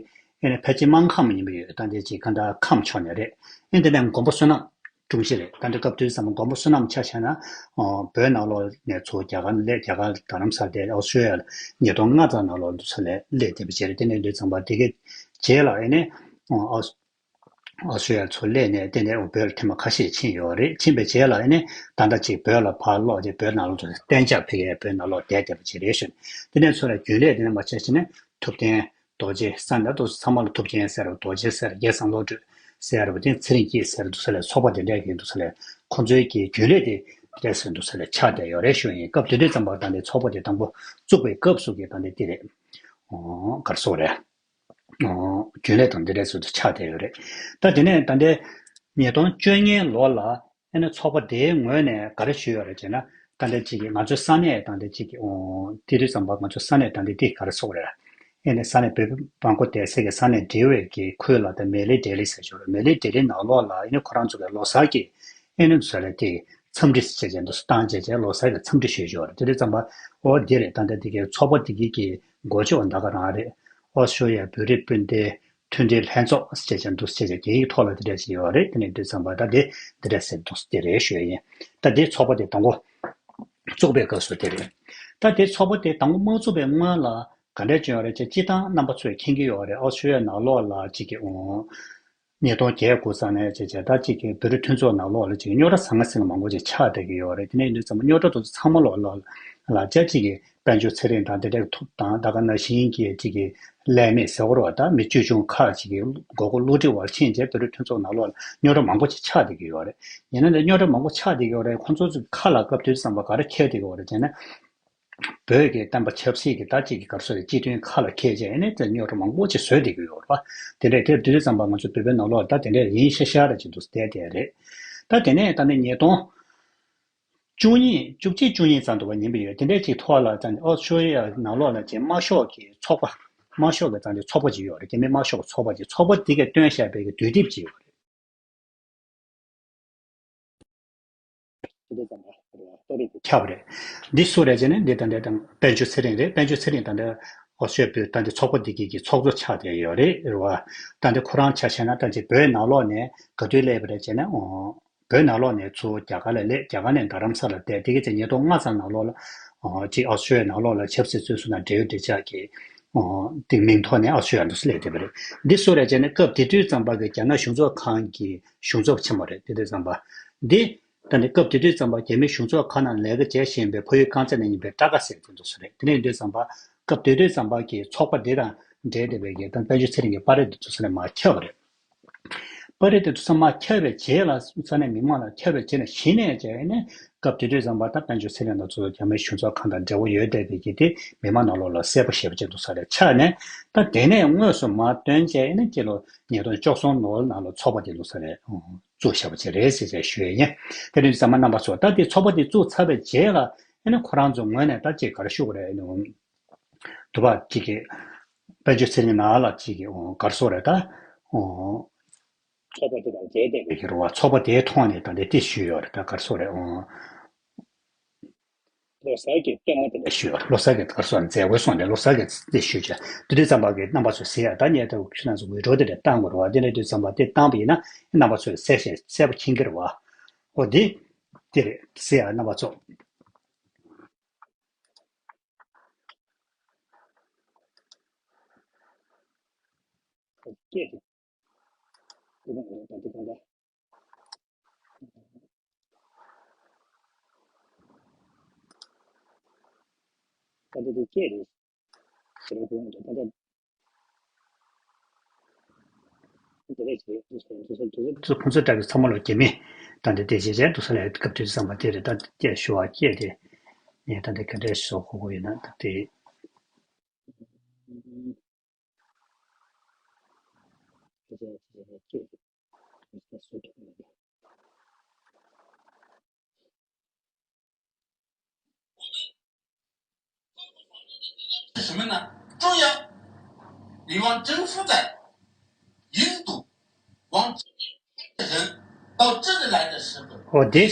ཨེ་ནི་ཕལ་ཆེར་སྨར་ཁམས་ཡིན་པ་ཡོད། ད་འདི་ཅིག་ག་འདྲ་ཁམས་ཕྱོགས་ནས་རེད། ཨེ་འདི་ནས་མགོན་པོ་བསོད་ནམས་དྲུང་ཆེ་རེད། ད་འདི་སྐབས་དུས་ཙམ་མགོན་པོ་བསོད་ནམས་ཆ་བཞག་ན་ཨོ་བོད་ནང་ལོགས་ནས་ཚུར་རྒྱ་གར་སླེབས། རྒྱ་གར་རྡ་རམ་ས་ལ་བསྡད། ཨོ་སི་ཀྲོ་ལི་ཡ་ལ་ཉིས་སྟོང་ལྔ་ཙམ་ནང་ལོགས་འདུག་ས་ལ་སླེབས་བསྡད་པ་བྱས་རེད། དེ་ནས་འདི་ཙམ་པ་དེ་གའི་རྗེས་ལ་ཨེ་ནས་ཨོ་ཨོ་སི་ཀྲོ་ལི་ཡ་ཚུར་སླེབས་ནས་དེ་ནས་ཨོ་བོད་ལ་ཐེངས་མ་ཁ་ཤས་ཕྱིན་ཡོད་རེད། ཕྱིན་པའི་རྗེས་ལ་ཨེ་ནས་ད་ལྟ་ཅིག་བོད་ལ་ཕར་ལོག་སྟེ་བོད་ནང་ལོགས་སུ་གཏན་འཇགས་ཕ་གིར་བོད་ནང་ལོགས་བསྡད་བསྡད་པ་ཅིག་རེད་ཞུ། དེ་ནས་ཚུར་ལ་རྒྱུན་ལས་དེ་ནས་མ་ཆ་ཕྱིན་ནས་ཐུབ་བསྟན་རྡོ་རྗེ་ས་འདི་དུ་ཚང་མ་ལ་ཐུབ་ཆེན་ཟེར་རོ། རྡོ་རྗེ་ཟེར། རྒྱལ་བཟང་བློ་གྲོས་ཟེར་རོ། དེ་ཚེ་རིང་སྐྱིད་ཟེར་འདུག་ས་ལས་ཚོགས་པ་དེ་འདྲས་ཀྱི་འདུག་ས་ལས་ཁོང་ཚོའི་གི་རྒྱུན་ལས་དེ་འདྲས་ཟེར་འདུག་ས་ལས་ཆགས་བསྡད་ཡོད་རེད་ཞུ་ཡིན། སྐབས་དེ་དུས་ཙམ་པ་ད་ནི་ཚོགས་པ་དེ་དང་པོ་བཙུགས་པའི་སྐབས་སུ་གི་ད་ནི་དེ་རེད། ཨོ་ག་རེ་ཟེར་དགོས་རེད། ཨོ་རྒྱུན་ལས་དང་དེ་འདྲས་ཟེར་དུ་ཆགས་བསྡད་ཡོད་རེད། ད་དེ་ནས་ད་ལྟའི་ཉིས་སྟོང་བཅོ་ལྔའི་ལོ་ལ་ཨེ་ནི་ཚོགས་པ་དེའི་ངོས་ནས་ག་རེ་ཞུས་ཡོད་རེད་ཅེ་ན། ད་ལྟ་ཅིག་གི་ང་ཚོའི་ས་གནས་ད་ལྟ་ཅིག་གི་ཨོ་དེ་དུས་ཙམ་པ་ང་ཚོའི་ས་གནས་ད་ལྟ་དེ་ག་རེ་ཟེར་དགོས་རེད། ཨེ་ནི་ས་གནས་བོད་པ་མང་པོ་བསྡད་སའི་གི་ས་གནས་འབྲེལ་བའི་གི་ཁུལ་ལ་ད་མེ་ལི་ཌེ་ལི་ཟེར་ཞོར་མེ་ལི་ཌེ་ལི་ནང་ལོགས་ལ་ཨེ་ནི་ཁོ་རང་ཚོ་གི་ལོ་གསར་གྱི་ཨེ་ནི་ཟེར་ལ་དེ་འཚམས་འདྲི་བྱས་བྱས་འདུག་སེ་བཏང་བྱས་བྱས་ལོ་གསར་གྱི་འཚམས་འདྲི་ཞུས་ཞོར་དེ་དུས་ཙམ་པ་ཨོ་དེ་རེད། ད་ལྟ་དེ་གའི་ཚོགས་པ་དེ་གའི་གི་འགོ་ཕྱོགས་ད་ག་རང་རེད། ཨོ་སི་ཀྲོ་ལི་ཡ་བོད་རིགས་སྤུན་ཟླའི་མཐུན་སྒྲིལ་ལྷན་ཚོགས་ཟེར་བྱས་འདུག་ཟེར་བྱས་རྒྱ་ཡིག་ཐོག་ལ་དེ་འདྲ་ཞིག་ཡོད་རེད། དེ་ནས་དུས་ཙམ་པ་ད་དེ་དེ་འདྲ་ཟེར་འདུག་དེ་རེད་ཞུ་ཡ་ཡིན། ད་དེ་ཚོགས་པ་དེ་དང་པོ་བཙུགས་པའི་སྐབས་སུ་དེ་རེད། ད་དེ་ཚོགས་པ་དེ་དང་པོ་མ་བཙུགས་པའི་སྔོན་ལ་ག་འདྲ་བྱུང་ཡོད་རེད་ཅེ་སྤྱིར་བཏང་རྣམ་པ་ཚོས་མཁྱེན་གྱི་ཡོད་རེད། ཨོ་སི་ཀྲོ་ལི་ཡ་ནང་ལོགས་ལ་གཅིག་གི་ཨོ་ཉིས་སྟོང་བརྒྱད་དགུ་ཙམ་ནས་བྱས་བྱས་ད་གཅིག་གི་བོད་རིགས་མཐུན་ཚོགས་ནང་ལོགས་ལ་གཅིག་རྙོག་དྲ་ཟང་ངེ་ཟིང་ངེ་མང་པོ་ཅིག་ཆགས་བསྡད་ཀྱི་ཡོད་རེད། དེ་ནས་ཡིན་དུས་ཙམ་པ་རྙོག་དྲ་དེ་ཚོ་ཚང་མ་ལོག་ལ་ ལ་ཅག་ཅིག་གིས་དཔལ་འབྱོར་ཚེ་རིང་དང་དེ་འདྲའི་ཐུགས་དང་ད་ག་ནང་བཞིན་གྱི་ཅིག་གི་ཀླད་མེད་ཟེར་བ་རེད་བ། ད་མི་ཅོལ་ཆུང་ཁག་ཅིག་གིས་མགོ་སྐོར་བསླུ་བྲིད་བར་ཕྱིན་རྗེས་བོད་རིགས་མཐུན་ཚོགས་ནང་ལོགས་ལ་རྙོག་དྲ་མང་པོ་ཅིག་ཆགས་བསྡད་ཀྱི་ཡོད་རེད། ཡིན་ན་ད་རྙོག་དྲ་མང་པོ་ཆགས་བསྡད་ཀྱི་ཡོད་རེད། ཁོང་ཚོ་ཚོའི་ཁ་ལ་སྐབས་དེ་དུས་ཙམ་པ་ག་རེ་འཁེལ་བསྡད་ཀྱི་ཡོད་རེད་ཅེ་ན། བོད་ཀྱི་བསྟན་པ་ཆབ་སྲིད་ཀྱི་ད་ཅིག་གི་ག་རེ་ཟེར་རེད། སྤྱི་དོན་ཁ་ལ་འཁེལ་བྱས་ཨ་ནི་དེ་རྙོག་དྲ་མང་པོ་ཅིག་བཟོས་བསྡད་ཀྱི་ཡོད་རེད་བ། དེ་འདྲས་དེར་དུས་ཙམ་པ་ང་ཚོ་བོད་པའི་ནང་ལོགས་ད་དེ་འདྲས་ཡིན་ཤ་ཤ་རེད་ཅིག་འདུག་བསྡད་བསྡད་རེད། ད་དེ་ནས་ད་ནི་ཉིས་སྟོང་བཅུ་གཉིས་བཅུ་གཅིག་བཅུ་གཉིས་ཙམ་འདུག་བ་ཡིན་པ་ཡོད། དེ་འདྲས་ཅིག་ཐོག་ལ་ད་ནི་ཨོ་སི་ཀྲོ་ལི་ཡ་ནང་ལོགས་ལ་ཅིག་དམར་ཤོག་གི་ཚོགས་པ། དམར་ཤོག་གི་ད་ནི་ཚོགས་པ་ཅིག་ཡོད་རེད། རྒྱ་མི་དམར་ཤོག་གི་ཚོགས་པ་ཅིག་ཚོགས་པ་དེ་གས་བཏོན་བཞག་པའི་གི་དུས་དེབ་ཅིག་ཡོད་རེད། ཁྱབ་རེད། འདི་སུ་རེད་ཅེ་ན་འདི་ད་ལྟ་དང་དཔལ་འབྱོར་ཚེ་རིང་རེད། དཔལ་འབྱོར་ཚེ་རིང་ད་ལྟ་ཨོ་སི་ཀྲོ་ལི་ཡ་བོད་ད་ལྟ་ཚོགས་པ་འདི་གི་གི་ཚོགས་གཙོ་ཆགས་བསྡད་ཡོད་རེད་རེད་བ། ད་ལྟ་ཁོ་རང་ཆ་བཞག་ན་ད་ཅིག་བོད་ནང་ལོགས་ནས་ག་དུས་སླེབས་པ་རེད་ཅེ་ན་ཨོ། བོད་ནང་ལོགས་ནས་ཚུར་རྒྱ་གར་ལ་སླེབས། རྒྱ་གར་ནས་རྡ་རམ་ས་ལ་བསྡད། དེ་གི་ཚེ་ཉིས་སྟོང་ལྔ་ཙམ་ནང་ལོགས་ལ་ཨོ་ཅིག་ཨོ་སི་ཀྲོ་ལི་ཡ་ནང་ལོགས་ལ་ཆབ་སྲིད་བཙོན་ཟུར་ནང་འབྲེལ་ཡོད་འབྲེལ་ཆགས་ཀྱི་ཨོ་དེ་མིང་ཐོག་ནས་ཨོ་སི་ཀྲོ་ལི་ཡ་འདུག་སེ་སླེབས་བསྡད་པ་རེད། འདི་སུ་རེད་ཅེ་ན་སྐབས་དེ་དུས་ཙམ་པ་གི་རྒྱ་ནག་གཞུང་ཚབ་ཁང་གི་གཞུང་ཚབ་ཆེན་མོ་རེད། དེ་དུས་ཙམ་པ་འདི། ད་ནི་སྐབས་དེ་དུས་ཙམ་པ་རྒྱ་མིའི་གཞུང་ཚབ་ཁང་ནང་ལས་ཀ་བྱེད་བཞིན་པའི་ཕ་ཡུལ་རྐང་རྩེ་ནས་ཡིན་པའི་སྤྲག་དཀར་ཟེར་དེ་འདུག་ས་རེད། དེ་ནས་དུས་ཙམ་པ་སྐབས་དེ་དུས་ཙམ་པ་གི་ཚོགས་པ་དེ་དང་འབྲེལ་བསྡད་པའི་གི་ད་དཔལ་འབྱོར་ཚེ་རིང་གི་པར་རིས་དེ་ཚོ་ས་ནས་མར་ཁྱབ་པ་རེད། པར་རིས་དེ་ཚོ་ས་མར་ཁྱབ་པའི་རྗེས་ལ་ས་གནས་མི་མང་ལ་ཁྱབ་པའི་རྗེས་ནས་གཞི་ནས་བྱས་ནས་སྐབས་དེ་དུས་ཙམ་པ་ད་དཔལ་འབྱོར་ཚེ་རིང་ལ་ཚོ་རྒྱ་མིའི་གཞུང་ཚབ་ཁང་དང་འབྲེལ་བ་ཡོད་བསྡད་པའི་གི་དེ་མི་མང་ནང་ལོགས་ལ་གསལ་པོ་ཞེ་པོ་ཅིག་འདུག་ས་རེད། ཆགས་ནས་ད་དེ་ནས་དངོས་སུ་མར་བཏོན་བྱས་ནས་སྤྱི་ལོ་ཉིས་སྟོང་བཅུ་གསུམ་ནང་ལོགས་ལ་ཚོགས་པ་དེ་འདུག་ས་རེད། བཙུགས་བཞག་པ་ཅིག་རེད་ཟེར་བྱས་ཞུ་ཡས་ཡིན། དེ་རིང་ཚང་མ་རྣམ་པ་ཚོ་ད་དེ་ཚོགས་པ་དེ་བཙུགས་ཚར་བའི་རྗེས་ལ་ཨ་ནི་ཁོ་རང་ཚོ་ངོས་ནས་ད་ཅིག་ག་རེ་ཞུ་དགོས་རེད། ཨ་ནི་དུ་བ་ཅིག་གི་དཔལ་འབྱོར་ཚེ་རིང་ནང་ལ་ཅིག་གི་ཨོ་ག་རེ་ཟེར་དགོས་རེད་ད། ཨོ་ཚོགས་པ་དེ་དང་མཇལ་བསྡད་པའི་གི་རེད་བ། ཚོགས་པ་དེའི་ཐོག་ནས་ད་དེ་དེ་ཞུས་ཡོད་རེད། ད་ག་རེ་ཟེར་དགོས་རེད། ཨོ། ལོ་གསར་གྱི་སྐྱོན་མ་དེ་འདྲ་ཞུས་པ། ལོ་གསར་གྱི་ག་རེ་ཟེར་མཛད་སྒོའི་སོང་ནས་ལོ་གསར་གྱི་དེ་ཞུས་བྱས་དེ་དུས་ཙམ་པ་གི་རྣམ་པ་ཚོས་གཟིགས་ཡ། ད་ངས་ད་ཁྱོད་རང་ཚོ་འུད་སྒྲོག་དེ་འདྲ་བཏང་དགོས་རེད་བ། དེ་འདྲ་དུས་ཙམ་པ་དེ་བཏང་པ་ཡིན་ན་རྣམ་པ་ཚོས་གསལ་ཞིང་གསལ་པོ་མཁྱེན་གྱི་རེད་བ། འོ་དེ་དེ་རེད། གཟིགས་ཡ་རྣམ་པ་ཚོ། སྐད་དེ། དེ་དང་ད་དེ་གང་ལྟར། ད་ལྟ་དེ་སྐད་རེད། ཟེར་བ་དེ་ད་ལྟ་དེ་རེད་ཟེར་དུས་ཚོད་དུས་ཚོད་དུས་ཚོད། ཚོ་ཁོང་ཚོའི་གྲས་ཀྱི་ཚང་མ་ལོ་རྒྱ་མི་ད་འདི་དེ་རྗེས་རྗེས་འདུག་ས་ལས་སྐབས་དུས་ཚོད་ཙམ་པ་དེ་རེད། ད་སྐད་ཞུ་བ་སྐད་དེ་ངས་ད་འདི་ག་འདྲས་བཟོ་དགོས་ཀྱི་ཡོད་ན་ད་དེ།什么呢？中央，你往政府的印度，往人到这里来的时候，ཨོ་དེ།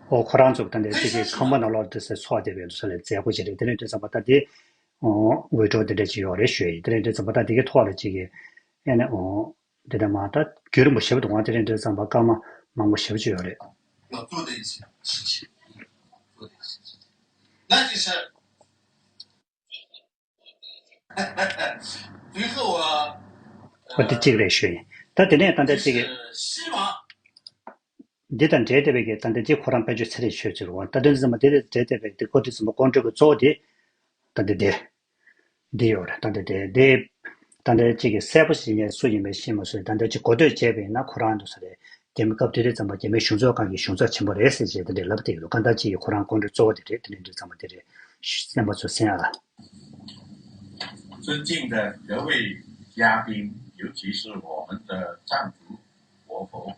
ཨོ་ཁོ་རང་ཚོ་ད་འདི་དེ་གའི་ཁང་པ་ནང་ལོགས་དེ་སེ་ཚོགས་བསྡད་པའི་ས་ལས་མཛད་སྒོ་ཅིག་རེད། དེ་ནས་དེ་ཙམ་པ་ད་དེ། འུད་སྒྲོག་དེ་འདྲ་ཅིག་ཡོད་རེད་ཞུ་ཡིན། དེ་ནས་དེ་ཙམ་པ་ད་དེ་གའི་ཐོག་ལ་ཅིག་གི་ཨེ་ནས་ཨོ། འདི་ལྟར་མ་ད་རྒྱུན་རིང་པོ་ཞེ་པོ་འདུག་ཨང་། དེ་རིང་འདི་ཙམ་པ་སྐར་མ་མང་པོ་ཞེ་པོ་ཅིག་ཡོད་རེད། 要做的一些事情，做的一些事情，那就是最后啊，ཨོ་དེ་གཅིག་རེད་ཞུ་ཡིན། ད་དེ་ནས་ད་ལྟ་ཅིག་གི 是希望 འདི་དང་འབྲེལ་བསྡད་པའི་གི་ད་ལྟ་འདི་ཁོ་རང་དཔལ་འབྱོར་ཚེ་རིང་ཆོས་ཚེ་རུ་ད་དོན་འདི་ཙམ་པ་འདི་དང་འབྲེལ་བསྡད་པའི་འདི་ཀོ་དེ་ཙམ་པ་ཀོང་སྤྲུལ་གྱི་གཙོ་བོ་དེ་ད་ལྟ་དེ། འདི་ཡོད་རེད། ད་ལྟ་དེ་དེ་ད་ལྟ་གཅིག་གི་གསལ་པོ་ཞིག་ངས་སུ་ཡིན་པའི་ཤེས་མ་སོང་། ད་ལྟ་གཅིག་གོ་ཐོས་བྱས་པ་ཡིན་ན་ཁོ་རང་འདུག་ས་རེད། རྒྱ་མི་སྐབས་དེ་དུས་ཙམ་པ་རྒྱ་མིའི་གཞུང་ཚབ་ཁང་གི་གཞུང་ཚབ་ཆེན་པོ་རེད་ཟེར་བྱས་དེ་འདྲའི་ལབ་བསྡད་ཀྱི་འདུག་གང་ལྟར་གཅིག་གི་ཁོ་རང་ཀོང་སྤྲུལ་གཙོ་བོ་དེ་རེད། དེ་ནས་འདི་ཙམ་པ་དེ་རེད། གསན་པ་ཚོ་གསན་ཨ། 尊敬的各位嘉宾，尤其是我们的藏族活佛，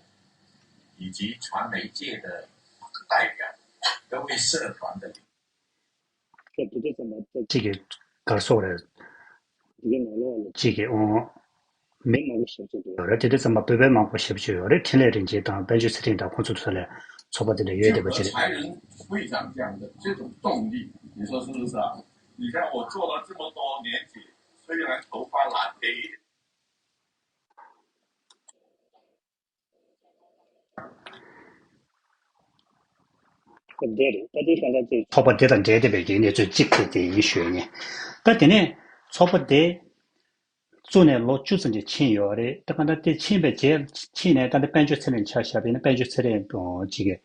以及传媒界的代表，各位社团的领袖， གཅིག་གི་གར་སོགས་རེད། གཅིག་གི་ཨོ། མི་མང་པོ་ཞེ་པོ་ཅིག་ཡོད་རེད། དེ་དུས་ཙམ་པ་བོད་པའི་མང་པོ་ཞེ་པོ་ཅིག་ཡོད་རེད། འཕྲིན་ལས་རིན་ཆེན་དང་དཔལ་འབྱོར་ཚེ་རིང་དང་ཁོང་ཚོ་ཚོ་ལས་ཚོགས་པ་དེ་འདྲ་ཡོད་བསྡད་པ་ཅིག་རེད། 这个才能会长讲的这种动力，你说是不是啊？你看我做了这么多年姐，虽然头发蓝黑一点。 ཚོགས་པ་དེ་དང་འབྲེལ་བསྡད་པའི་གི་གནས་ཚུལ་གཅིག་དེ་དེ་ཡིན་ཞུས་ནས། ད་དེ་ནས་ཚོགས་པ་དེ་བཙུགས་ནས་ལོ་བཅུ་ཙམ་ཅིག་ཕྱིན་ཡོད་རེད། ད་ག་ད་དེ་ཕྱིན་པའི་རྗེས་ཕྱིན་ནས་ད་ལྟ་དཔལ་འབྱོར་ཚེ་རིང་ཆ་བཞག་པ་ཡིན་ན་དཔལ་འབྱོར་ཚེ་རིང་གཅིག་གི་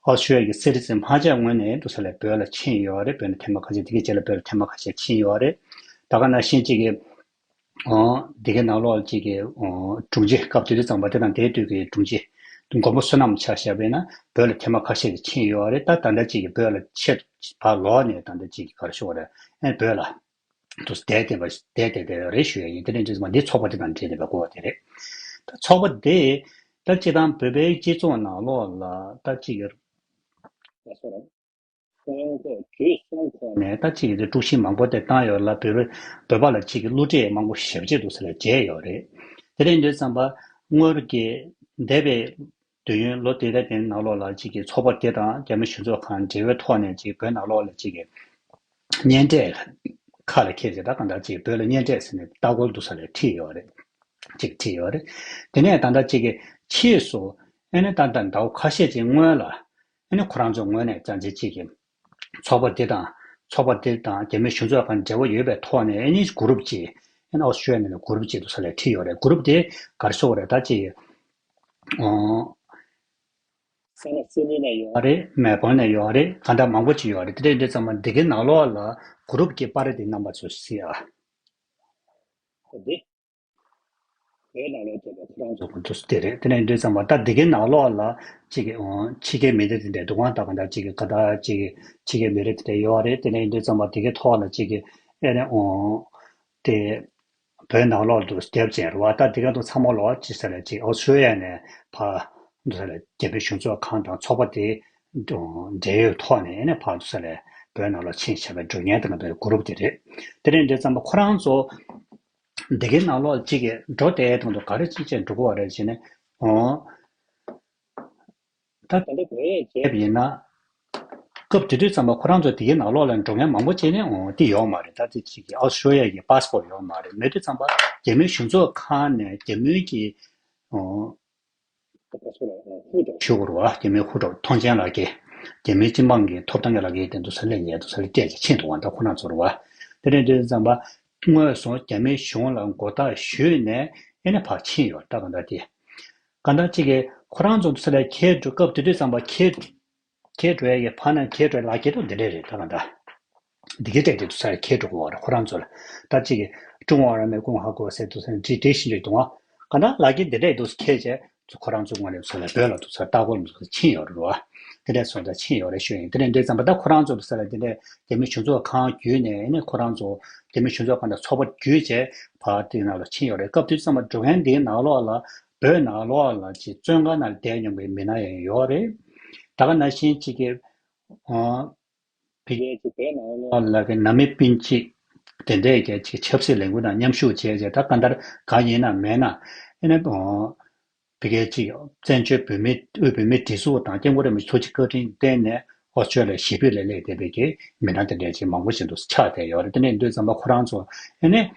པ་ཤོ་ཡ་གི་སེ་རི་ཙི་མ་ཅག་ངོས་ནས་འདུག་ས་ལ་བོད་ལ་ཕྱིན་ཡོད་རེད། བོད་ནས་ཐེངས་མ་ཁ་ཤས་དེ་གའི་རྗེས་ལ་བོད་ལ་ཐེངས་མ་ཁ་ཤས་ཕྱིན་ཡོད་རེད། ད་ག་ནང་བཞིན་གཅིག་གི་ཨོ་དེ་གའི་ནང་ལོགས་གཅིག་གི་ཨོ་དྲུང་ཆེ་སྐབས་དེ་དུས་ཙམ་པ་དེ་དང་དེའི་དུས་ཀྱི་དྲུང་ཆེ་མགོན་པོ་བསོད་ནམས་ཆ་བཞག་པས་ན་བོད་ལ་ཐེངས་མ་ཁ་ཤས་ཀྱི་ཕྱིན་ཡོད་རེད། ད་ད་ལྟ་གཅིག་གི་བོད་ལ་ཆེད་ཕར་ལོག་ནས་ད་ལྟ་གཅིག་གི་ག་རེ་ཞུ་བ་རེད། ཨེ་བོད་ལ་དུ་བསྡད་བསྡད་པ་བསྡད་བསྡད་བསྡད་ཡོད་རེད་ཞུ་ཡ་ཡིན། དེ་ནས་འདྲ་མ་འདི་ཚོགས་པ་དེ་དང་འབྲེལ་བསྡད་པའི་སྐོར་བ་དེ་རེད། ད་ཚོགས་པ་དེ་ད་སྤྱི་བཏང་བོད་པའི་སྤྱི་ཚོགས་ནང་ལོགས་ལ་ད་གཅིག་གི་ད་སོ་ར་ཁོང་ཚོ་བརྒྱུད་གསུམ་ཁོངས་ནས་ད་གཅིག་གི་དེ་དཀྲུག་ཤིང་མང་པོ་དེ་བཏང་ཡོད་ལ། བོད་པ་བོད་པ་ལ་གཅིག་གི་བསླུ་བྲིད་མང་པོ་ཞེ་པོ་ཅིག་འདུག་ས་ལ་བྱས་ཡོད་རེད། དེ་རེད་འདོད་བསམ་པ་སྔོན་གྱི་འདས་པའི་དུས་ཡུན་ལོ་དེ་དག་དེའི་ནང་ལོགས་ལ་གཅིག་གི་ཚོགས་པ་དེ་དང་རྒྱ་མི་གཞུང་ཚབ་ཁང་འབྲེལ་བའི་ཐོག་ནས་གཅིག་བོད་ནང་ལོགས་ལ་གཅིག་གི་གཉེན་འཕྲད་ཁ་ལ་འཁྱེར་བྱས་ད་གང་ལྟར་གཅིག་བོད་ལ་གཉེན་འཕྲད་ཟེར་ནས་ལྟ་སྐོར་འདུག་ས་ལ་ཁྲིད་ཡོད་རེད། གཅིག་ཁྲིད་ཡོད་རེད། དེ་ནས་ད་ལྟ་གཅིག་གི་ཕྱིས་སུ་ཨེ་ནས་ད་ལྟ་ཟླ་བ་ཁ་ཤས་ཅིག་སྔོན་ལ་ཨེ་ནས་ཁོ་རང་ཚོའི་ངོས་ནས་ཅང་ཅིག་གཅིག་གི་ཚོགས་པ་འདི་དང་ཚོགས་པ་འདི་དང་རྒྱ་མི་གཞུང་ཚབ་ཁང་འབྲེལ་བ་ཡོད་པའི་ཐོག་ནས་ཨེ་ནས་གུ་རུབ་ཅིག་ཨེ་ནས་ཨོ་སི་ཀྲི་ཡ་ནས་གུ་རུབ་ཅིག་འདུག་ས་ལ་ཁྲིད་ཡོད་རེད། གུ་རུབ་དེ་ག་རེ་ཟེར་དགོས་རེད། ད་གཅིག་གི་ཨོ། ས་ན་སི་ནི་ནས་ཡོད་རེད། མེལ་བོན་ནས་ཡོད་རེད། ག་འདྲ་མང་པོ་ཅིག་ཡོད་རེད། དེ་འདྲ་འདྲ་ཙམ་པ་འདི་གའི་ནང་ལོགས་ལ་གུ་རུབ་ཀྱི་པར་དེ་རྣམ་པ་ཚོས་གཟིགས་ཨ། འདི་བོད་ནང་ལོགས་དེ་ལ་ཁོ་རང་ཚོ་གུ་རུབ་དེ་རེད། དེ་འདྲ་འདྲ་ཙམ་པ་ད་འདི་གའི་ནང་ལོགས་ལ་གཅིག་གི་ཕྱི་རྒྱལ་མི་སྡེ་དེ་འདྲ་འདུག་ག་ད་ག་འདྲ་གཅིག་གི་ག་ད་གཅིག་གི་ཕྱི་རྒྱལ་མི་རིགས་དེ་འདྲ་ཡོད་རེད། དེ་འདྲ་འདྲ་ཙམ་པ་འདི་གའི་ཐོག་ལ་གཅིག་གི་ཨེ་རེད་ཨོ། དེ་བོད་ནང་ལོགས་དུ་རྒྱབ་ཅན་རུ་བ་ད་དེ་ག་དུ་ཚང་མ་ལོག་ཅི་ས་རེད་ཅིག་ཨོ་སི་ཀྲི་ཡ་ནས་ཕ་འདུག་ས་རེད། རྒྱ་མི་གཞུང་ཚབ་ཁང་དང་ཚོགས་པ་དེ་འབྲེལ་ཡོད་ཐོག་ནས་ནས་ཕ་འདུག་ས་རེད། བོད་ནང་ལོགས་ཕྱིན་བྱས་པའི་འགྲོ་མཁན་དེ་ང་ཚོའི་གུ་རུབ་དེ་རེད། དེ་རེད་འདྲ་ཙམ་པ་ཁོ་རང་ཚོ་དེ་གའི་ནང་ལོགས་གཅིག་གི་འགྲོ་བསྡད་དང་དུ་ག་རེ་གཅིག་བྱས་འགྲོ་དགོས་བ་རེད་ཅེ་ནས་ཨོ། ད་ད་ལྟ་བོད་ཡིག་བརྒྱབ་ཡིན་ན། སྐབས་དེ་དུས་ཙམ་པ་ཁོ་རང་ཚོ་དེའི་ནང་ལོགས་ལ་འགྲོ་མཁན་མང་པོ་བྱས་ནས་འོང་དེ་ཡོད་མ་རེད། ད་དེ་གཅིག་གི་ཨོ་སི་ཀྲི་ཡ་གི་པ་སི་པོར་ཡོད་མ་རེད། མེད་དུས་ཙམ་པ་རྒྱ་མིའི་གཞུང་ཚབ་ཁང་ནས་རྒྱ་མིའི་གི་ཨོ་ཞུ་དགོས་རེད་བ། རྒྱ་མིའི་ཧུ་ཀྲོག་ཐོངས་མཆན་ལག་འཁྱེར། རྒྱ་མིའི་སྤྱི་འབངས་ཀྱི་ཐོབ་ཐང་གི་ལག་འཁྱེར་དེ་འདུག་ས་ལེན་ཡས་འདུག་ས་ལེ་སྤྲད་ཀྱི་ཕྱིན་འདུག་བ། ད་ཁོ་རང་ཚོ་རེད་བ། དེ་རེད་དུས་ཙམ་པ་དངོས་སུ་རྒྱ་མིའི་གཞུང་ལ་མགོ་བཏགས་ཞུས་ནས་ཨེ་ནས་ཕར་ཕྱིན་ཡོད་ད་ག་འདྲ་དེ། གང་ལྟར་གཅིག་གིས་ཁོ་རང་ཚོ་འདུག་ས་ལ་ཁྱེད་འགྲོ་སྐབས་དེ་དུས་ཙམ་པ་ཁྱེད་ཁྱེད་འགྲོ་ཡ་གི་ཕ་ན་ཁྱེད་འགྲོ་ཡ་ལག་ཁྱེད་དུ་འདི་འདྲས་རེད་ད་གང་ལྟར། འདི་གའི་སྤྲད་དེ་འདུག་ས་ལ་ཁྱེད་འགྲོ་དགོས་བ་རེད་ཁོ་རང་ཚོ་ལ། ད་གཅིག་གིས་ཀྲུང་ཝང་རང་མའི་ཀུང་ཧྭ་གོ་ཟེར་འདུག་ས་ནས་བྲིས་བྲིས་ཤིང་རེད་འདུག་ཨ། གང་ལྟར་ལག་ཁྱེད་འདི་འདྲས་འདུག་ཁྱེད་བྱས་ཁོ་རང་ཚོ་ངོས་ནས་འདུག་ས་ལ་བོད་ལ་འདུག་ས་ལ་ལྟ་སྐོར་འདུག་ས་ཕྱིན་ཡོད་རེད་བ། འདི་འདྲས་སོང་ཙང་ཕྱིན་ཡོད་རེད་ཞུ་ཡིན། འདི་འདྲས་འདྲས་ཙམ་པ་ད་ཁོ་རང་ཚོ་འདུག་ས་ལ་འདི་འདྲས་རྒྱ་མི་གཞུང་ཚབ་ཁང་བརྒྱུད་ནས་ནས་ཁོ་རང་ཚོ་རྒྱ་མི་གཞུང་ཚབ་ཁང་དང་ཚོགས་པ་བརྒྱུད་བྱས་ཕར་དེའི་ནང་ལ་ཕྱིན་ཡོད་རེད། སྐབས་དེ་ཙམ་པ་འགྲོ་མཁན་འདིའི་ནང་ལོགས་ལ་བོད་ནང་ལོགས་ལ་ཅིག་བཙོན་ཁང་ནང་བསྡད་མྱོང་བའི་མི་སྣ་ཡང་ཡོད་རེད། ད་ག་ནང་བཞིན་ཅིག་གི་ཨ་ཕ་གིའི་ཅིག་བོད་ནང་ལོགས་ལ་གི་ནང་མི་སྤུན་མཆེད་དེ་འདྲས་ཀྱི་ཅིག་ཆབ་སྲིད་ལས་འགུལ་དང་མཉམ་ཞུགས་བྱས་བྱས་ད་ག་འདྲ་གང་ཡིན་ན་མེད་ན་ཨེ་ནས་ཨ། ཕ་གིའི་ཅིག་བཙན་བྱོལ་བོད་མིའི་དབུས་བོད་མིའི་སྒྲིག་འཛུགས་དང་སྐྱབས་མགོན་རིན་པོ་ཆེ་ཐུགས་རྗེ་བཀའ་དྲིན་བརྟེན་ནས་ཨོ་སི་ཀྲི་ལི་ཡ་ཞི་བདེ་ལ་སླེབས་བསྡད་པའི་གི་མི་སྣ་དེ་འདྲའི་ཅིག་མང་པོ་ཞིག་ཏུ་ཆགས་བསྡད་ཡོད་རེད། དེ་འདྲ་ཡིན་དུས་ཙམ་པ་ཁོ་རང་ཚོ་ཨེ་ནས་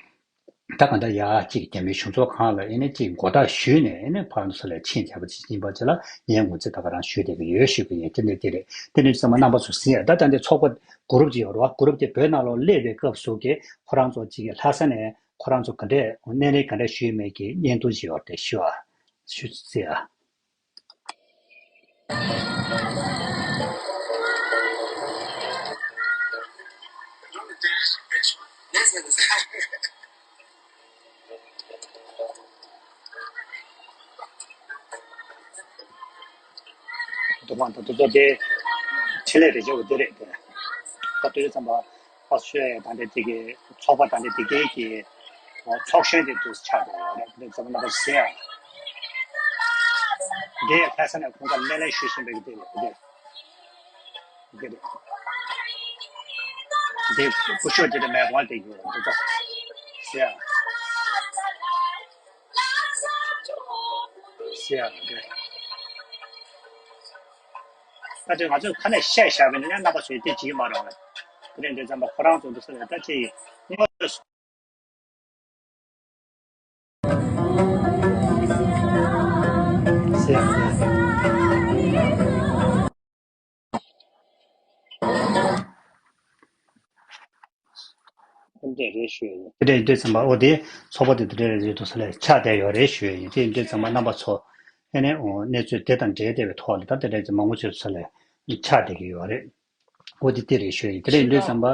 ད་ག་འདྲ་ཡ་གཅིག་རྒྱ་མིའི་གཞུང་ཚབ་ཁང་ལ་ཨེ་ནས་ཅིག་མགོ་བཏགས་ཞུས་ནས་ཨེ་ནས་ཕར་ཚུར་ལ་ཕྱིན་བྱས་པ་ཅིག་ཡིན་པ་ཅིག་ལ་ངས་ངོས་འཛིན་ད་ག་རང་ཞུས་བསྡད་ཀྱི་ཡོད་ཞུ་གི་ཡིན། དེ་འདྲ་དེ་རེད། དེ་འདྲ་ཡིན་དུས་ཙམ་པ་རྣམ་པ་ཚོ་གཟིགས་ཡ་ད་ད་འདི་ཚོགས་པ་གུ་རུབ་ཅིག་ཡོད་རེད་བ། གུ་རུབ་དེ་བོད་ནང་ལོགས་སླེབས་པའི་སྐབས་སུ་གི་ཁོ་རང་ཚོ་ཅིག་གི་ལྷ་ས་ནས་ཁོ་རང་ཚོ་ག་འདྲས་སྣེ་ལེན་ག་འདྲས་ཞུས་མེད་ཀྱི་བརྙན་ཐུང་ཅིག་ཡོད་རེད་དེ་ཞུ་ཨ། ཞུ་ཟེར་ཨ། འདུག་མ་འདུག་དེ་ཚོ་དེ་འཕྲིན་ལས་རེ་ཆེ་བོ་དེ་རེད་དེ། སྐབས་དེ་ཙམ་པ། ཨོ་སི་ཀྲི་ཡ་ཡ་ད་ལྟའི་དེ་གའི་ཚོགས་པ་ད་ལྟའི་དེ་གའི་གི་ཚོགས་གཞོན་དེ་དུས་ཆགས་འགྲོ་བ་རེད། དེ་ཚོ་ནང་པ་ཟེར་ཡ། འདི་ལྷ་ས་ནས་ཁོང་ཚོ་སྣེ་ལེན་ཞུ་བཞིན་པའི་གི་དེ་རེད་དེ། དེ་རེད། དེ་སྐུ་ཞབས་དེ་རེད་མེ་ཀོང་དེ་གི་འདི་ཚོ་ཟེར་ཡ། ཟེར་ཡ་རེད། ད་དེ་ང་ཚོས་ཁ་ནས་བཤད་བཞག་པ་ཡིན་ན་རྣམ་པ་ཚོས་དེ་བྱེད་ཀྱི་མ་རེད་བ། དེ་རིང་འདི་ཙམ་པ་ཁོ་རང་ཚོ་འདུག་ས་ལ་ད་ཅི་ཡིན། དེ་འདྲས་རེད་ཞུ་ཡ་ཡིན། དེ་འདྲས་འདི་ཙམ་པ་ཨོ་དེ་ཚོགས་པ་དེ་དེ་འདྲས་རེད་འདུག་ས་ལ་ཆགས་བསྡད་ཡོད་རེད་ཞུ་ཡ་ཡིན། དེ་འདྲས་ཙམ་པ་རྣམ་པ་ཚོ་ཨེ་ནས་ཨོ་གནས་ཚུལ་དེ་དང་འབྲེལ་བསྡད་པའི་ཐོག་ལ་ད་དེ་འདྲས་ཙམ་མང་པོ་བྱས་ས་ལ་ ཆགས་བསྡད་ཀྱི་ཡོད་རེད། འོ་དེ་དེ་རེད་ཤོད་ཡིན། དེ་ལས་ཡིན་དུས་ཙམ་པ་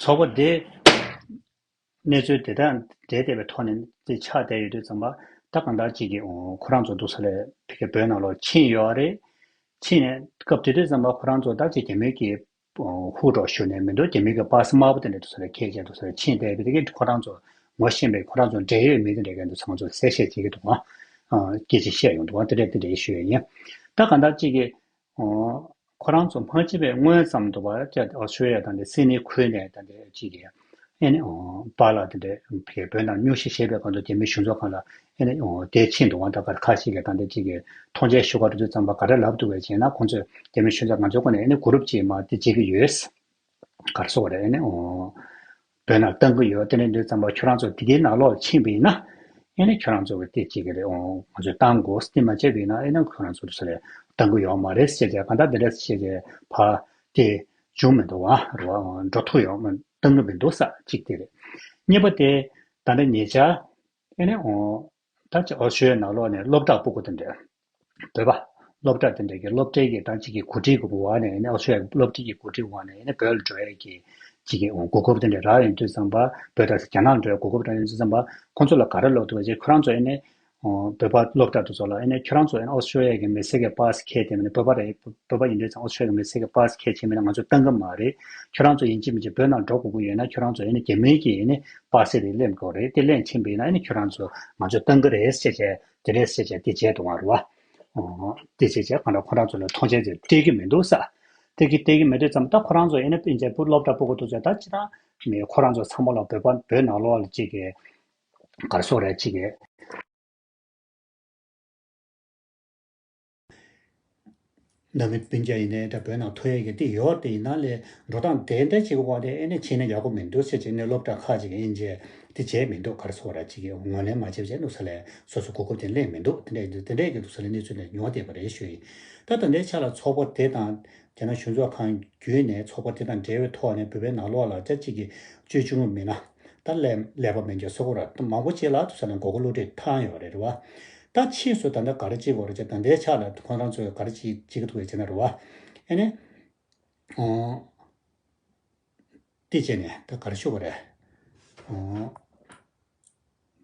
ཚོགས་པ་དེ་གནས་ཚུལ་དེ་དང་འབྲེལ་བསྡད་པའི་ཐོག་ནས་དེ་ཆགས་བསྡད་ཡོད་དུས་ཙམ་པ། ད་གང་ལྟར་ཅིག་གིས་ཨོ་ཁོ་རང་ཚོ་འདུག་ས་ལས་ཕ་གི་བོད་ནང་ལོགས་ཕྱིན་ཡོད་རེད། ཕྱིན་ནས་སྐབས་དེ་དུས་ཙམ་པ་ཁོ་རང་ཚོ་ད་ཅིག་རྒྱ་མི་གི་ཧུ་འགྲོ་ཞུ་ནས་མི་འདུག་རྒྱ་མི་གི་པ་སི་དམར་པོ་དེ་འདྲ་འདུག་ས་ལས་ཁྱེད་ཀྱིས་འདུག་ས་ལས་ཕྱིན་བསྡད་པའི་དེ་གི་ཁོ་རང་ཚོ་ངོ་ཤེས་པའི་ཁོ་རང་ཚོ་འབྲེལ་ཡོད་མི་དེ་འདྲ་གི་འདུག་ཚང་ཚོ་གསལ་བཤད་བྱེད་ཀྱི་འདུག་ཨ། སྐད་ཆ་བཤད་ཡོང་འདུག་དེ་འདྲ་དེ་འདྲ་ཞུ་ཡ་ཡིན། ད་གང་ལྟར་ཅིག་གིས་ཨོ། ཁོ་རང་ཚོ་སྔོན་ཆད་པའི་སྔོན་ཙམ་དུ་བ་ཅིག་ཨོ་སི་ཀྲོ་ལི་ཡ་དང་དེ་སིད་ནི་ཁུལ་ནས་ད་དེ་ཅིག་གིས་ཨེ་ནི་ཨོ་པཱ་ལགས་དེ་འདྲས་བོད་ནང་སྙུང་གཞི་བཞེས་པའི་སྒང་དུ་རྒྱ་མིའི་གཞུང་ཚབ་ཁང་ལ་ཨེ་ནི་ཨོ་དེ་ཕྱིན་འདུག་ད་ག་ཁ་ཤས་ཀྱིས་ད་འདི་ཅིག་གིས་མཐོང་མཆན་ཞུ་ག་འགྲོ་དུས་ཙམ་པ་ག་རེ་ལབ་འདུག་བས་བྱས་ན། ཁོང་ཚོས་རྒྱ་མིའི་གཞུང་ཚབ་ང་ཚོའི་སྒོ་ནས་ཨེ་ནི་གུ་རུབ་ཅིག་མ་དེ་བྱེད་ཀྱི་ཡོད། ག་རེ་ཟེར་དགོས་རེད། ཨེ་ནི་ཨོ་བོད་ནང་བཏང་གི་ཡོད། དེ་ནས་འདུག་ཙམ་པ་ཁྱོད་རང་ཚོ་དེ་གའི་ནང་ལོགས་ཕྱིན་པ་ཡིན་ན་ཨེ་ནི་ཁྱོད་རང་ཚོ་གི་དེ་བྱེད་ཀྱི་རེད། ཨོ་ང་ཚོས་བཏང་དགོས། དེ་མ་བྱས་པ་ཡིན་ན་ཨེ་ནི་ཁྱོད་རང་ཚོ་དེ་ཚོ་ལས་བཏང་གི་ཡོད་མ་རེད་ཟེར་བྱས། གང་ལྟར་དེ་འདྲ་བྱས་བྱས་ཕར་དེ་བྱུང་མི་འདུག་བ་རེད་བ། འགྲོ་ཐུབ་ཡོད་མ་བཏང་གི་མི་འདུག་ས་གཅིག་དེ་རེད། གཉིས་པ་དེ་ད་ལྟ་ཉེ་ཆར་ཨེ་ནི་ཨོ་ད་ཅིག་ཨོ་སི་ཀྲོ་ལི་ཡ་ནང་ལོགས་ནས་སློབ་གྲྭ་སྤུ་གུ་དེ་འདྲ། བོད་པ་སློབ་གྲྭ་དེ་འདྲ་གི་སློབ་གྲྭའི་གི་ད་ཅིག་གི་གོ་སྒྲིག་གི་འོག་ནས་ཨེ་ནི་ཨོ་སི་ཀྲོ་ལི་ཡ་སློབ་གྲྭའི་གི་གོ་སྒྲིག་འོག་ནས་ཨེ་ནི་བོད་ལ་འགྲོ་ཡས་ཀྱི་ཅིག་གི་གོ་སྐབས་དེ་འདྲ་རག་ཡོང་དུས་ཙམ་པ། བོད་དང་རྒྱ་ནག་འགྲོ་ཡས་གོ་སྐབས་རག་ཡོང་དུས་ཙམ་པ་ཁོང་ཚོ་ལ་ག་རེ་ལབ་འདུག་བ་ཅེ། ཁོ་རང་ཚོ་ཨེ་ནི་ཨོ་བོད་པ་སློབ་གྲྭ་དེ་ཚོ་ལ་ཨེ་ནི་ཁྱོད་རང་ཚོ་ཨེ་ནི་ཨོ་སི་ཀྲོ་ལི་ཡ་གི་མི་སེར་གི་པཱ་སི་ཁྱེར་དེ་མིན་ན་བོད་པ་རེད། བོད་པ་ཡིན་དུས་ཙམ་ཨོ་སི་ཀྲོ་ལི་ཡ་གི་མི་སེར་གི་པཱ་སི་ཁྱེར་བྱས་མིན་ན་ང་ཚོ་བཏང་གི་མ་རེད། ཁྱོད་རང་ཚོ་ཡིན་གཅིག་མིན་གཅིག་བོད་ནང་འགྲོ་དགོས་ཀྱི་ཡོད་ན་ཁྱོད་རང་ཚོ་ཨེ་ནི་རྒྱ་མིའི་གི་ཨེ་ནི་པཱ་སི་དེ་ལེན་དགོས་རེད། དེ་ལེན་ཕྱིན་པ་ཡིན་ན་ཨེ་ནི་ཁྱོད་རང་ཚོ་ང་ཚོ་བཏང་གི་རེད་ཟེར་བྱས། དེ་འདྲས་ཟེར་བྱས་དེ་བྱས་འདུག་བ་རེད་བ། ཨོ་དེ་བྱས་བྱས་གང་ལྟར་ཁོ་རང་ཚོ་ལ་མཐོང་མཆན་དེ་སྤྲད་ཀྱི་མི་འདུག་ས། སྤྲད་ཀྱི་སྤྲད་ཀྱི་མི་འདུག་ཙམ། ད་ཁོ་རང་ཚོ་ཨེ་ནི་སྤུན་མཆེད་བུ་སློབ་གྲྭ་སྤུ་གུ་དེ་ཚོ་ད་ཅི་ད་མི་ཁོ་རང་ཚོ་ཚང་མ་ལ་བོད་པ་བོད་ནང་ལོགས་ལ་ཅིག་གི་ག་རེ་ཟེར་དགོས་རེད། ཅིག་གི་ནང་མི་སྤུན་ཀྱག་ཡིན་ནའི་འདྲ་བོད་ནང་ཐོན་ཡས་ཀྱི་དེ་ཡོད། དེ་ཡིན་ན་ལས་འགྲོ་སྟངས་དེ་འདྲ་ཅིག་གི་འོག་ནས་ཨེ་ནས་ཕྱིན་ན་ཡག་པོ་མི་འདུག་ཟེར་བྱས་ནས་སློབ་གྲྭ་ཁག་ཅིག་གིས་ཨིན་ཇི་དེ་བྱས་མི་འདུག་ག་རེ་ཟེར་དགོས་རེད། ཅིག་གིས་ངོས་ལེན་མ་བྱས་བྱས་འདུག་ས་ལས་སོ་སོ་གོ་སྐབས་དེ་ལེན་མི་འདུག་དེ་འདྲ་ཡིན་དུས་དེ་འདྲ་ཡིན་དུས་ས་ལས་གནས་ཚུལ་དེ་ཉུང་བ་བསྡད་པ་རེད་ཞུ་ཡིན། ད་ད་ལྟའི་ཆ་ལ་ཚོགས་པ་དེ་དང་རྒྱ་ནག་གཞུང་ཚོགས་ཁང་བརྒྱུད་ནས་ཚོགས་པ་དེ་དང་འབྲེལ་བའི་ཐོག་ནས་བོད་པའི་ནང་ལོགས་ལ་ཅིག་གི་བཅོས་སྒྱུར་མིན་ན། ད་ལས་ལས་པ་མེད་མཁན་སོ་སོ་ར་མང་པོ་ཅིག་ལ་དུ་ས་ན་མགོ་སྐོར་བསླུ་བྲིད་བཏང་ཡོད་རེད་རེད་བ། ད་ཕྱིས་སུ་ད་ལྟ་ག་རེ་བྱེད་དགོས་རེད་ཅེ། ད་ལྟའི་ཆ་ལ་ཁོང་རང་ཚོས་ག་རེ་བྱེད་བྱེད་ཀྱི་འདུག་ཟེར་ན་རེད་བ། ཨེ་ནས་ཨོ་དེ་བྱས་ནས་ད་ག་རེ་ཞུ་དགོས་རེད། ཨོ་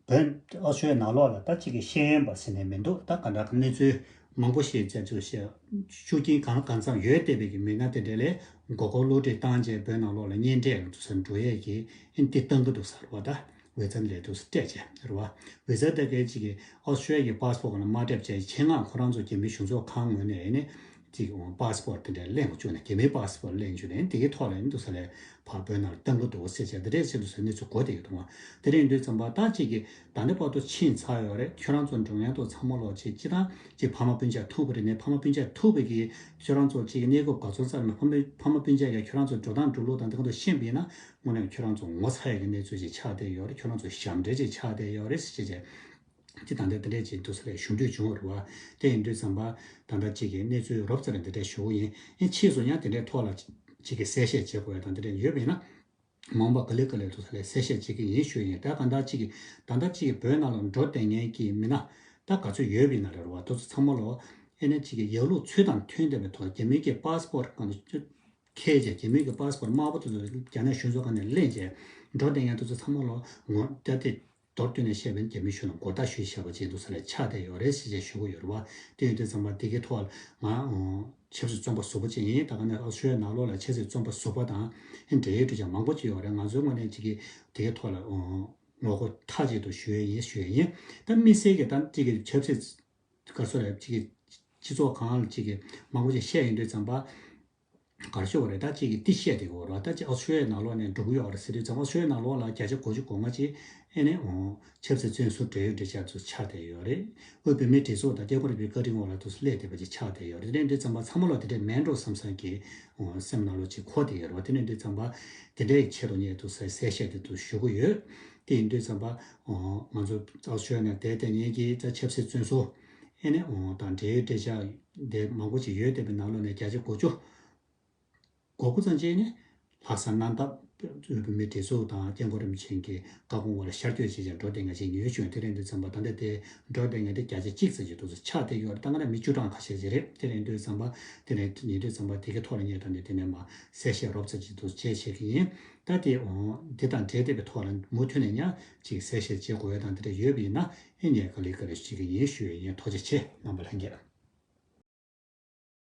བོད་ཨ་ཤོའི་ནང་ལོགས་ལ་ད་ཅིག་གི་ཤེས་ཡོན་པ་ཟེར་ནས་མི་འདུག་ད་ག་འདྲ་གི་གནས་ཚུལ་མང་པོ་ཞིག་བཙལ་ཚུལ་བཤད་ཤུགས་རྐྱེན་གང་གང་འཚམ་ཡོད་བསྡད་པའི་གི་མི་སྣ་དེ་འདྲ་ལས་མགོ་སྐོར་བསླུ་བྲིད་བཏང་རྗེས་བོད་ནང་ལོགས་ལ་གཉེན་འཕྲད་ལ་དུ་ས་འགྲོ་ཡས་ཀྱི་ཨེ་འདི་བཏང་གི་འདུག་ཟེར་བ། ད་ཝི་ཛ་ལས་དུ་སྤྲད་བྱས་རེད་བ། ཝི་ཛ་དེ་གའི་ཅིག་གི་ཨོ་སི་ཀྲོ་ལི་ཡ་གི་པཱ་སི་པོར་ལ་མ་སྤྲད་བྱས་ཆེད་མངགས་ཁོ་རང་ཚོ་རྒྱ་མིའི་གཞུང་ཚབ་ཁང་ངོས་ནས་ཨེ་ནས་ཅིག་པཱ་སི་པོར་དེ་འདྲ་ལེན་བཅུག་ནས་རྒྱ་མིའི་པཱ་སི་པོར་ལེན་བཅུག་ནས་དེ་གའི་ཐོག་ལ་ཨེ་འདུག་ས་ལས་ཕར་བོད་ནང་ལ་བཏང་གི་འདུག་ཟེར་བྱས་དེ་འདྲས་བྱས་འདུག་ཟེར་གནས་ཚུལ་གོ་བསྡད་ཀྱི་འདུག་བ། དེ་རིང་འདུག་ཙམ་པ་ད་ཅིག་གི་ད་ལྟ་བར་དུ་ཕྱིན་ཚར་ཡོད་རེད། ཁྱོད་རང་ཚོ་འགྲོ་མཁན་ཚོ་ཚང་མ་ལོག་ཅིག་ཅི་ད་ཅིག་ཕ་མ་སྤུན་མཆེད་ཐུག་པ་རེད་ནས་ཕ་མ་སྤུན་མཆེད་ཐུག་པའི་གི་ཁྱོད་རང་ཚོ་ཅིག་གི་གནས་སྐབས་ག་ཚོད་ཚར་ནས་ཕ་མ་ཕ་མ་སྤུན་མཆེད་ཀྱི་ཁྱོད་རང་ཚོ་འགྲོ་སྟངས་འགྲོ་ལུགས་དང་དེ་ག་ཚོ་ཤེས་པ་ཡིན་ན་དངོས་གནས་ཁྱོད་རང་ཚོ་ངོ་ཚ་ཡག་གི་གནས་ཚུལ་ཅིག་ཆགས་བསྡད་ཡོད་རེད། ཁྱོད་རང་ཚོ་ཞབས་འདྲེན་ཅིག་ཆགས་བསྡད་ཡོད་རེད་ཟེར་བྱས་བྱས། ཅི་ད་ལྟ་དེ་འདྲས་ཅིག་འདུག་ས་ལས་ཞུ་འདོད་བྱུང་བ་རེད་བ། དེ་ཡིན་དུས་ཙམ་པ་ད་ལྟ་ཅིག་གི་གནས་ཚུལ་རོབ་ཙམ་རེ་འདི་འདྲས་ཞུ་གི་ཡིན། ཨེ་ཕྱིས་སུ་ཡང་དེ་འདྲས་ཐོག་ལ་ཅིག་གི་གསལ་བཤད་བྱེད་དགོས་ཡ་དང་དེ་འདྲས་ཡོད་པ་ཡིན་ན། མ་འོངས་པ་ག་ལེ་ག་ལེ་འདུག་ས་ལས་གསལ་བཤད་བྱེད་ཀྱི་ཡིན་ཞུ་ཡིན། ད་གང་ལྟར་ཅིག་གི་ད་ལྟ་ཅིག་གི་བོད་ནང་ལ་འགྲོ་བསྡད་མཁན་གྱི་མི་སྣ་ད་ག་ཚོད་ཡོད་པ་ཡིན་ན་རེད་བ། དེ་ཚོ་ཚང་མ་ལོ་ཨེ་ནས་ཅིག་གི་ཡག་ལུགས་ཚུལ་དང་མཐུན་བསྡད་པའི་ཐོག་རྒྱ་མིའི་གི་པཱ་སི་པོར་གང་ཁྱེད་ཀྱིས་རྒྱ་མིའི་གི་པཱ་སི་པོར་དམར་པོ་དེ་ཚོ་རྒྱ་ནག་གཞུང་ཚོ་ག་ནས་ལེན་བྱས་འགྲོ་བསྡད་མཁན་དེ་ཚོ་ཚང་མ་ལོ་ངོ་ད་དེ་མདོར་བསྡུས་ནས་བཤད་པ་ཡིན་རྒྱ་མིའི་གཞུང་ལ་མགོ་བཏགས་ཞུས་བཞག་པ་ཅིག་འདུག་ས་ལས་ཆགས་བསྡད་ཡོད་རེད་ཟེར་བྱས་ཞུ་གི་ཡོད་རེད་བ། དེ་ཡིན་དུས་ཙམ་པ་དེ་གའི་ཐོག་ལ་ང་ཆབ་སྲིད་བཙོན་པ་ཟུར་པ་ཅིག་ཡིན། ད་ག་ནས་ཨོ་སི་ཀྲོ་ལི་ཡ་ནང་ལོགས་ལ་ཆབ་སྲིད་བཙོན་པ་ཟུར་པ་དང་ཨེ་འབྲེལ་ཡོད་གྲོས་ཆོད་མང་པོ་ཅིག་ཡོད་རེད། ང་ཚོའི་ངོས་ནས་ཅིག་གིས་དེ་གའི་ཐོག་ལ་ངོ་རྒོལ་མཐའ་གཅིག་ཏུ་ཞུ་ཡས་ཡིན་ཞུ་ཡས་ཡིན། ད་དམིགས་བསལ་གྱི་ད་ཅིག་གི་ཆབ་སྲིད་ག་ཚོད་རེད་ཅིག་གི་སྤྱི་ཚོགས་སྒང་ལ་ཅིག་གི་མང་པོ་ཅིག་བཤད་ཡོང་དུས་ཙམ་པ། ག་རེ་ཞུ་དགོས་རེད། ད་ཅིག་གིས་འདི་བཤད་བསྡད་ཀྱི་ཡོད་རེད་བ། ད་ཅིག་ཨོ་སི་ཀྲོ་ལི་ཡའི་ནང་ལོགས་ནས་འགྲོ་གི་ཡོད་རེད་ཟེར་དུས་ཙམ་ཨོ་སི་ཀྲོ་ལི་ཡའི་ནང་ལོགས་ལ་བརྒྱ་ཆ་དགུ་བཅུ་གོ་ལྔ་ཅིག་ཨེ་ནས་ཨོ་ཆབ་སྲིད་བཙོན་ཟུར་འབྲེལ་ཡོད་འབྲེལ་ཆགས་ཚོ་ཆགས་བསྡད་ཡོད་རེད། དབུས་བོད་མིའི་སྒྲིག་འཛུགས་དང་སྐྱབས་མགོན་རིན་པོ་ཆེའི་བཀའ་དྲིན་འོག་ལ་དུ་སླེབས་བསྡད་པ་ཅིག་ཆགས་བསྡད་ཡོད་རེད། དེ་འདྲ་ཡིན་དུས་ཙམ་པ་ཚང་མ་ལོ་དེ་འདྲས་མེད་འགྲོ་བསམ་བསམ་གྱི་ཨོ་སེམས་ནང་ལོགས་ཅིག་འཁོར་བསྡད་ཡོད་རེད་བ། དེ་འདྲ་ཡིན་དུས་ཙམ་པ་དེ་འདྲའི་ཆེད་དུ་ངས་དུ་གསལ་བཤད་དེ་དུ་ཞུ་གི་ཡོད། དེ་ཡིན་དུས་ཙམ་པ་ཨོ་ང་ཚོ་ཨོ་སི་ཀྲོ་ལི་ཡ་ནས་བསྡད་བསྡད་མཁན་གྱི་ད་ཆབ་སྲིད་བཙོན་ཟུར་ཨེ་ནས་ཨོ་དང་འབྲེལ་ཡོད་འབྲེལ་ཆགས་དེ་མང་པོ་ཅིག་ཡོད་བསྡད་པའི་ནང་ལོགས་ནས་བརྒྱ་ཆ་དགུ་བཅུ་གོ་དགུ་ཙམ་ཅིག་ནི་ལྷག་བསམ་རྣམ་དག་ དབུས་བོད་མིའི་སྒྲིག་འཛུགས་དང་སྐྱབས་མགོན་རིན་པོ་ཆེ་གི་བཀའ་དགོངས་འོག་ལ་ཤར་བསྐྱོད་བྱས་ཀྱང་འགྲོ་བསྡད་མཁན་ཅིག་ཉུལ་བྱུང་། དེ་རེད་འདུག་བསམ་པ། ད་ལྟ་དེ་འགྲོ་བསྡད་མཁན་དེ་བརྒྱ་ཆ་གཅིག་ཙམ་ཅིག་འདུག་ཟེར། ཆགས་བསྡད་ཡོད་རེད། ད་ག་ནང་མི་བཅུ་གྲངས་ཁ་ཤས་ཅིག་རེད། དེ་རེད་འདུག་བསམ་པ། དེ་ནས་ཉན་འདུག་བསམ་པ། དེ་གའི་ཐོག་ལ་ངས་ད་ནས་དེ་ནས་མ་གསལ་བཤད་རོབ་ཙམ་ཅིག་འདུག་བྱས་བྱེད་ཀྱི་ཡིན། ད་དེ་འོང་དེ་དང་འབྲེལ་བསྡད་པའི་ཐོག་ལ་མུ་མཐུད་ནས་ཡང་ཅིག་གསལ་བཤད་བྱེད་དགོས་ཡ་དང་དེ་འདྲ་ཡོད་པ་ཡིན་ན། ཨེ་ངས་ག་ལེ་ག་ལེ་བྱེད་ཀྱི་ཡིན་ཞུ་ཡ་ཡིན། ཐུགས་རྗེ་ཆེ། རྣམ་པ་ལྷན་རྒྱས།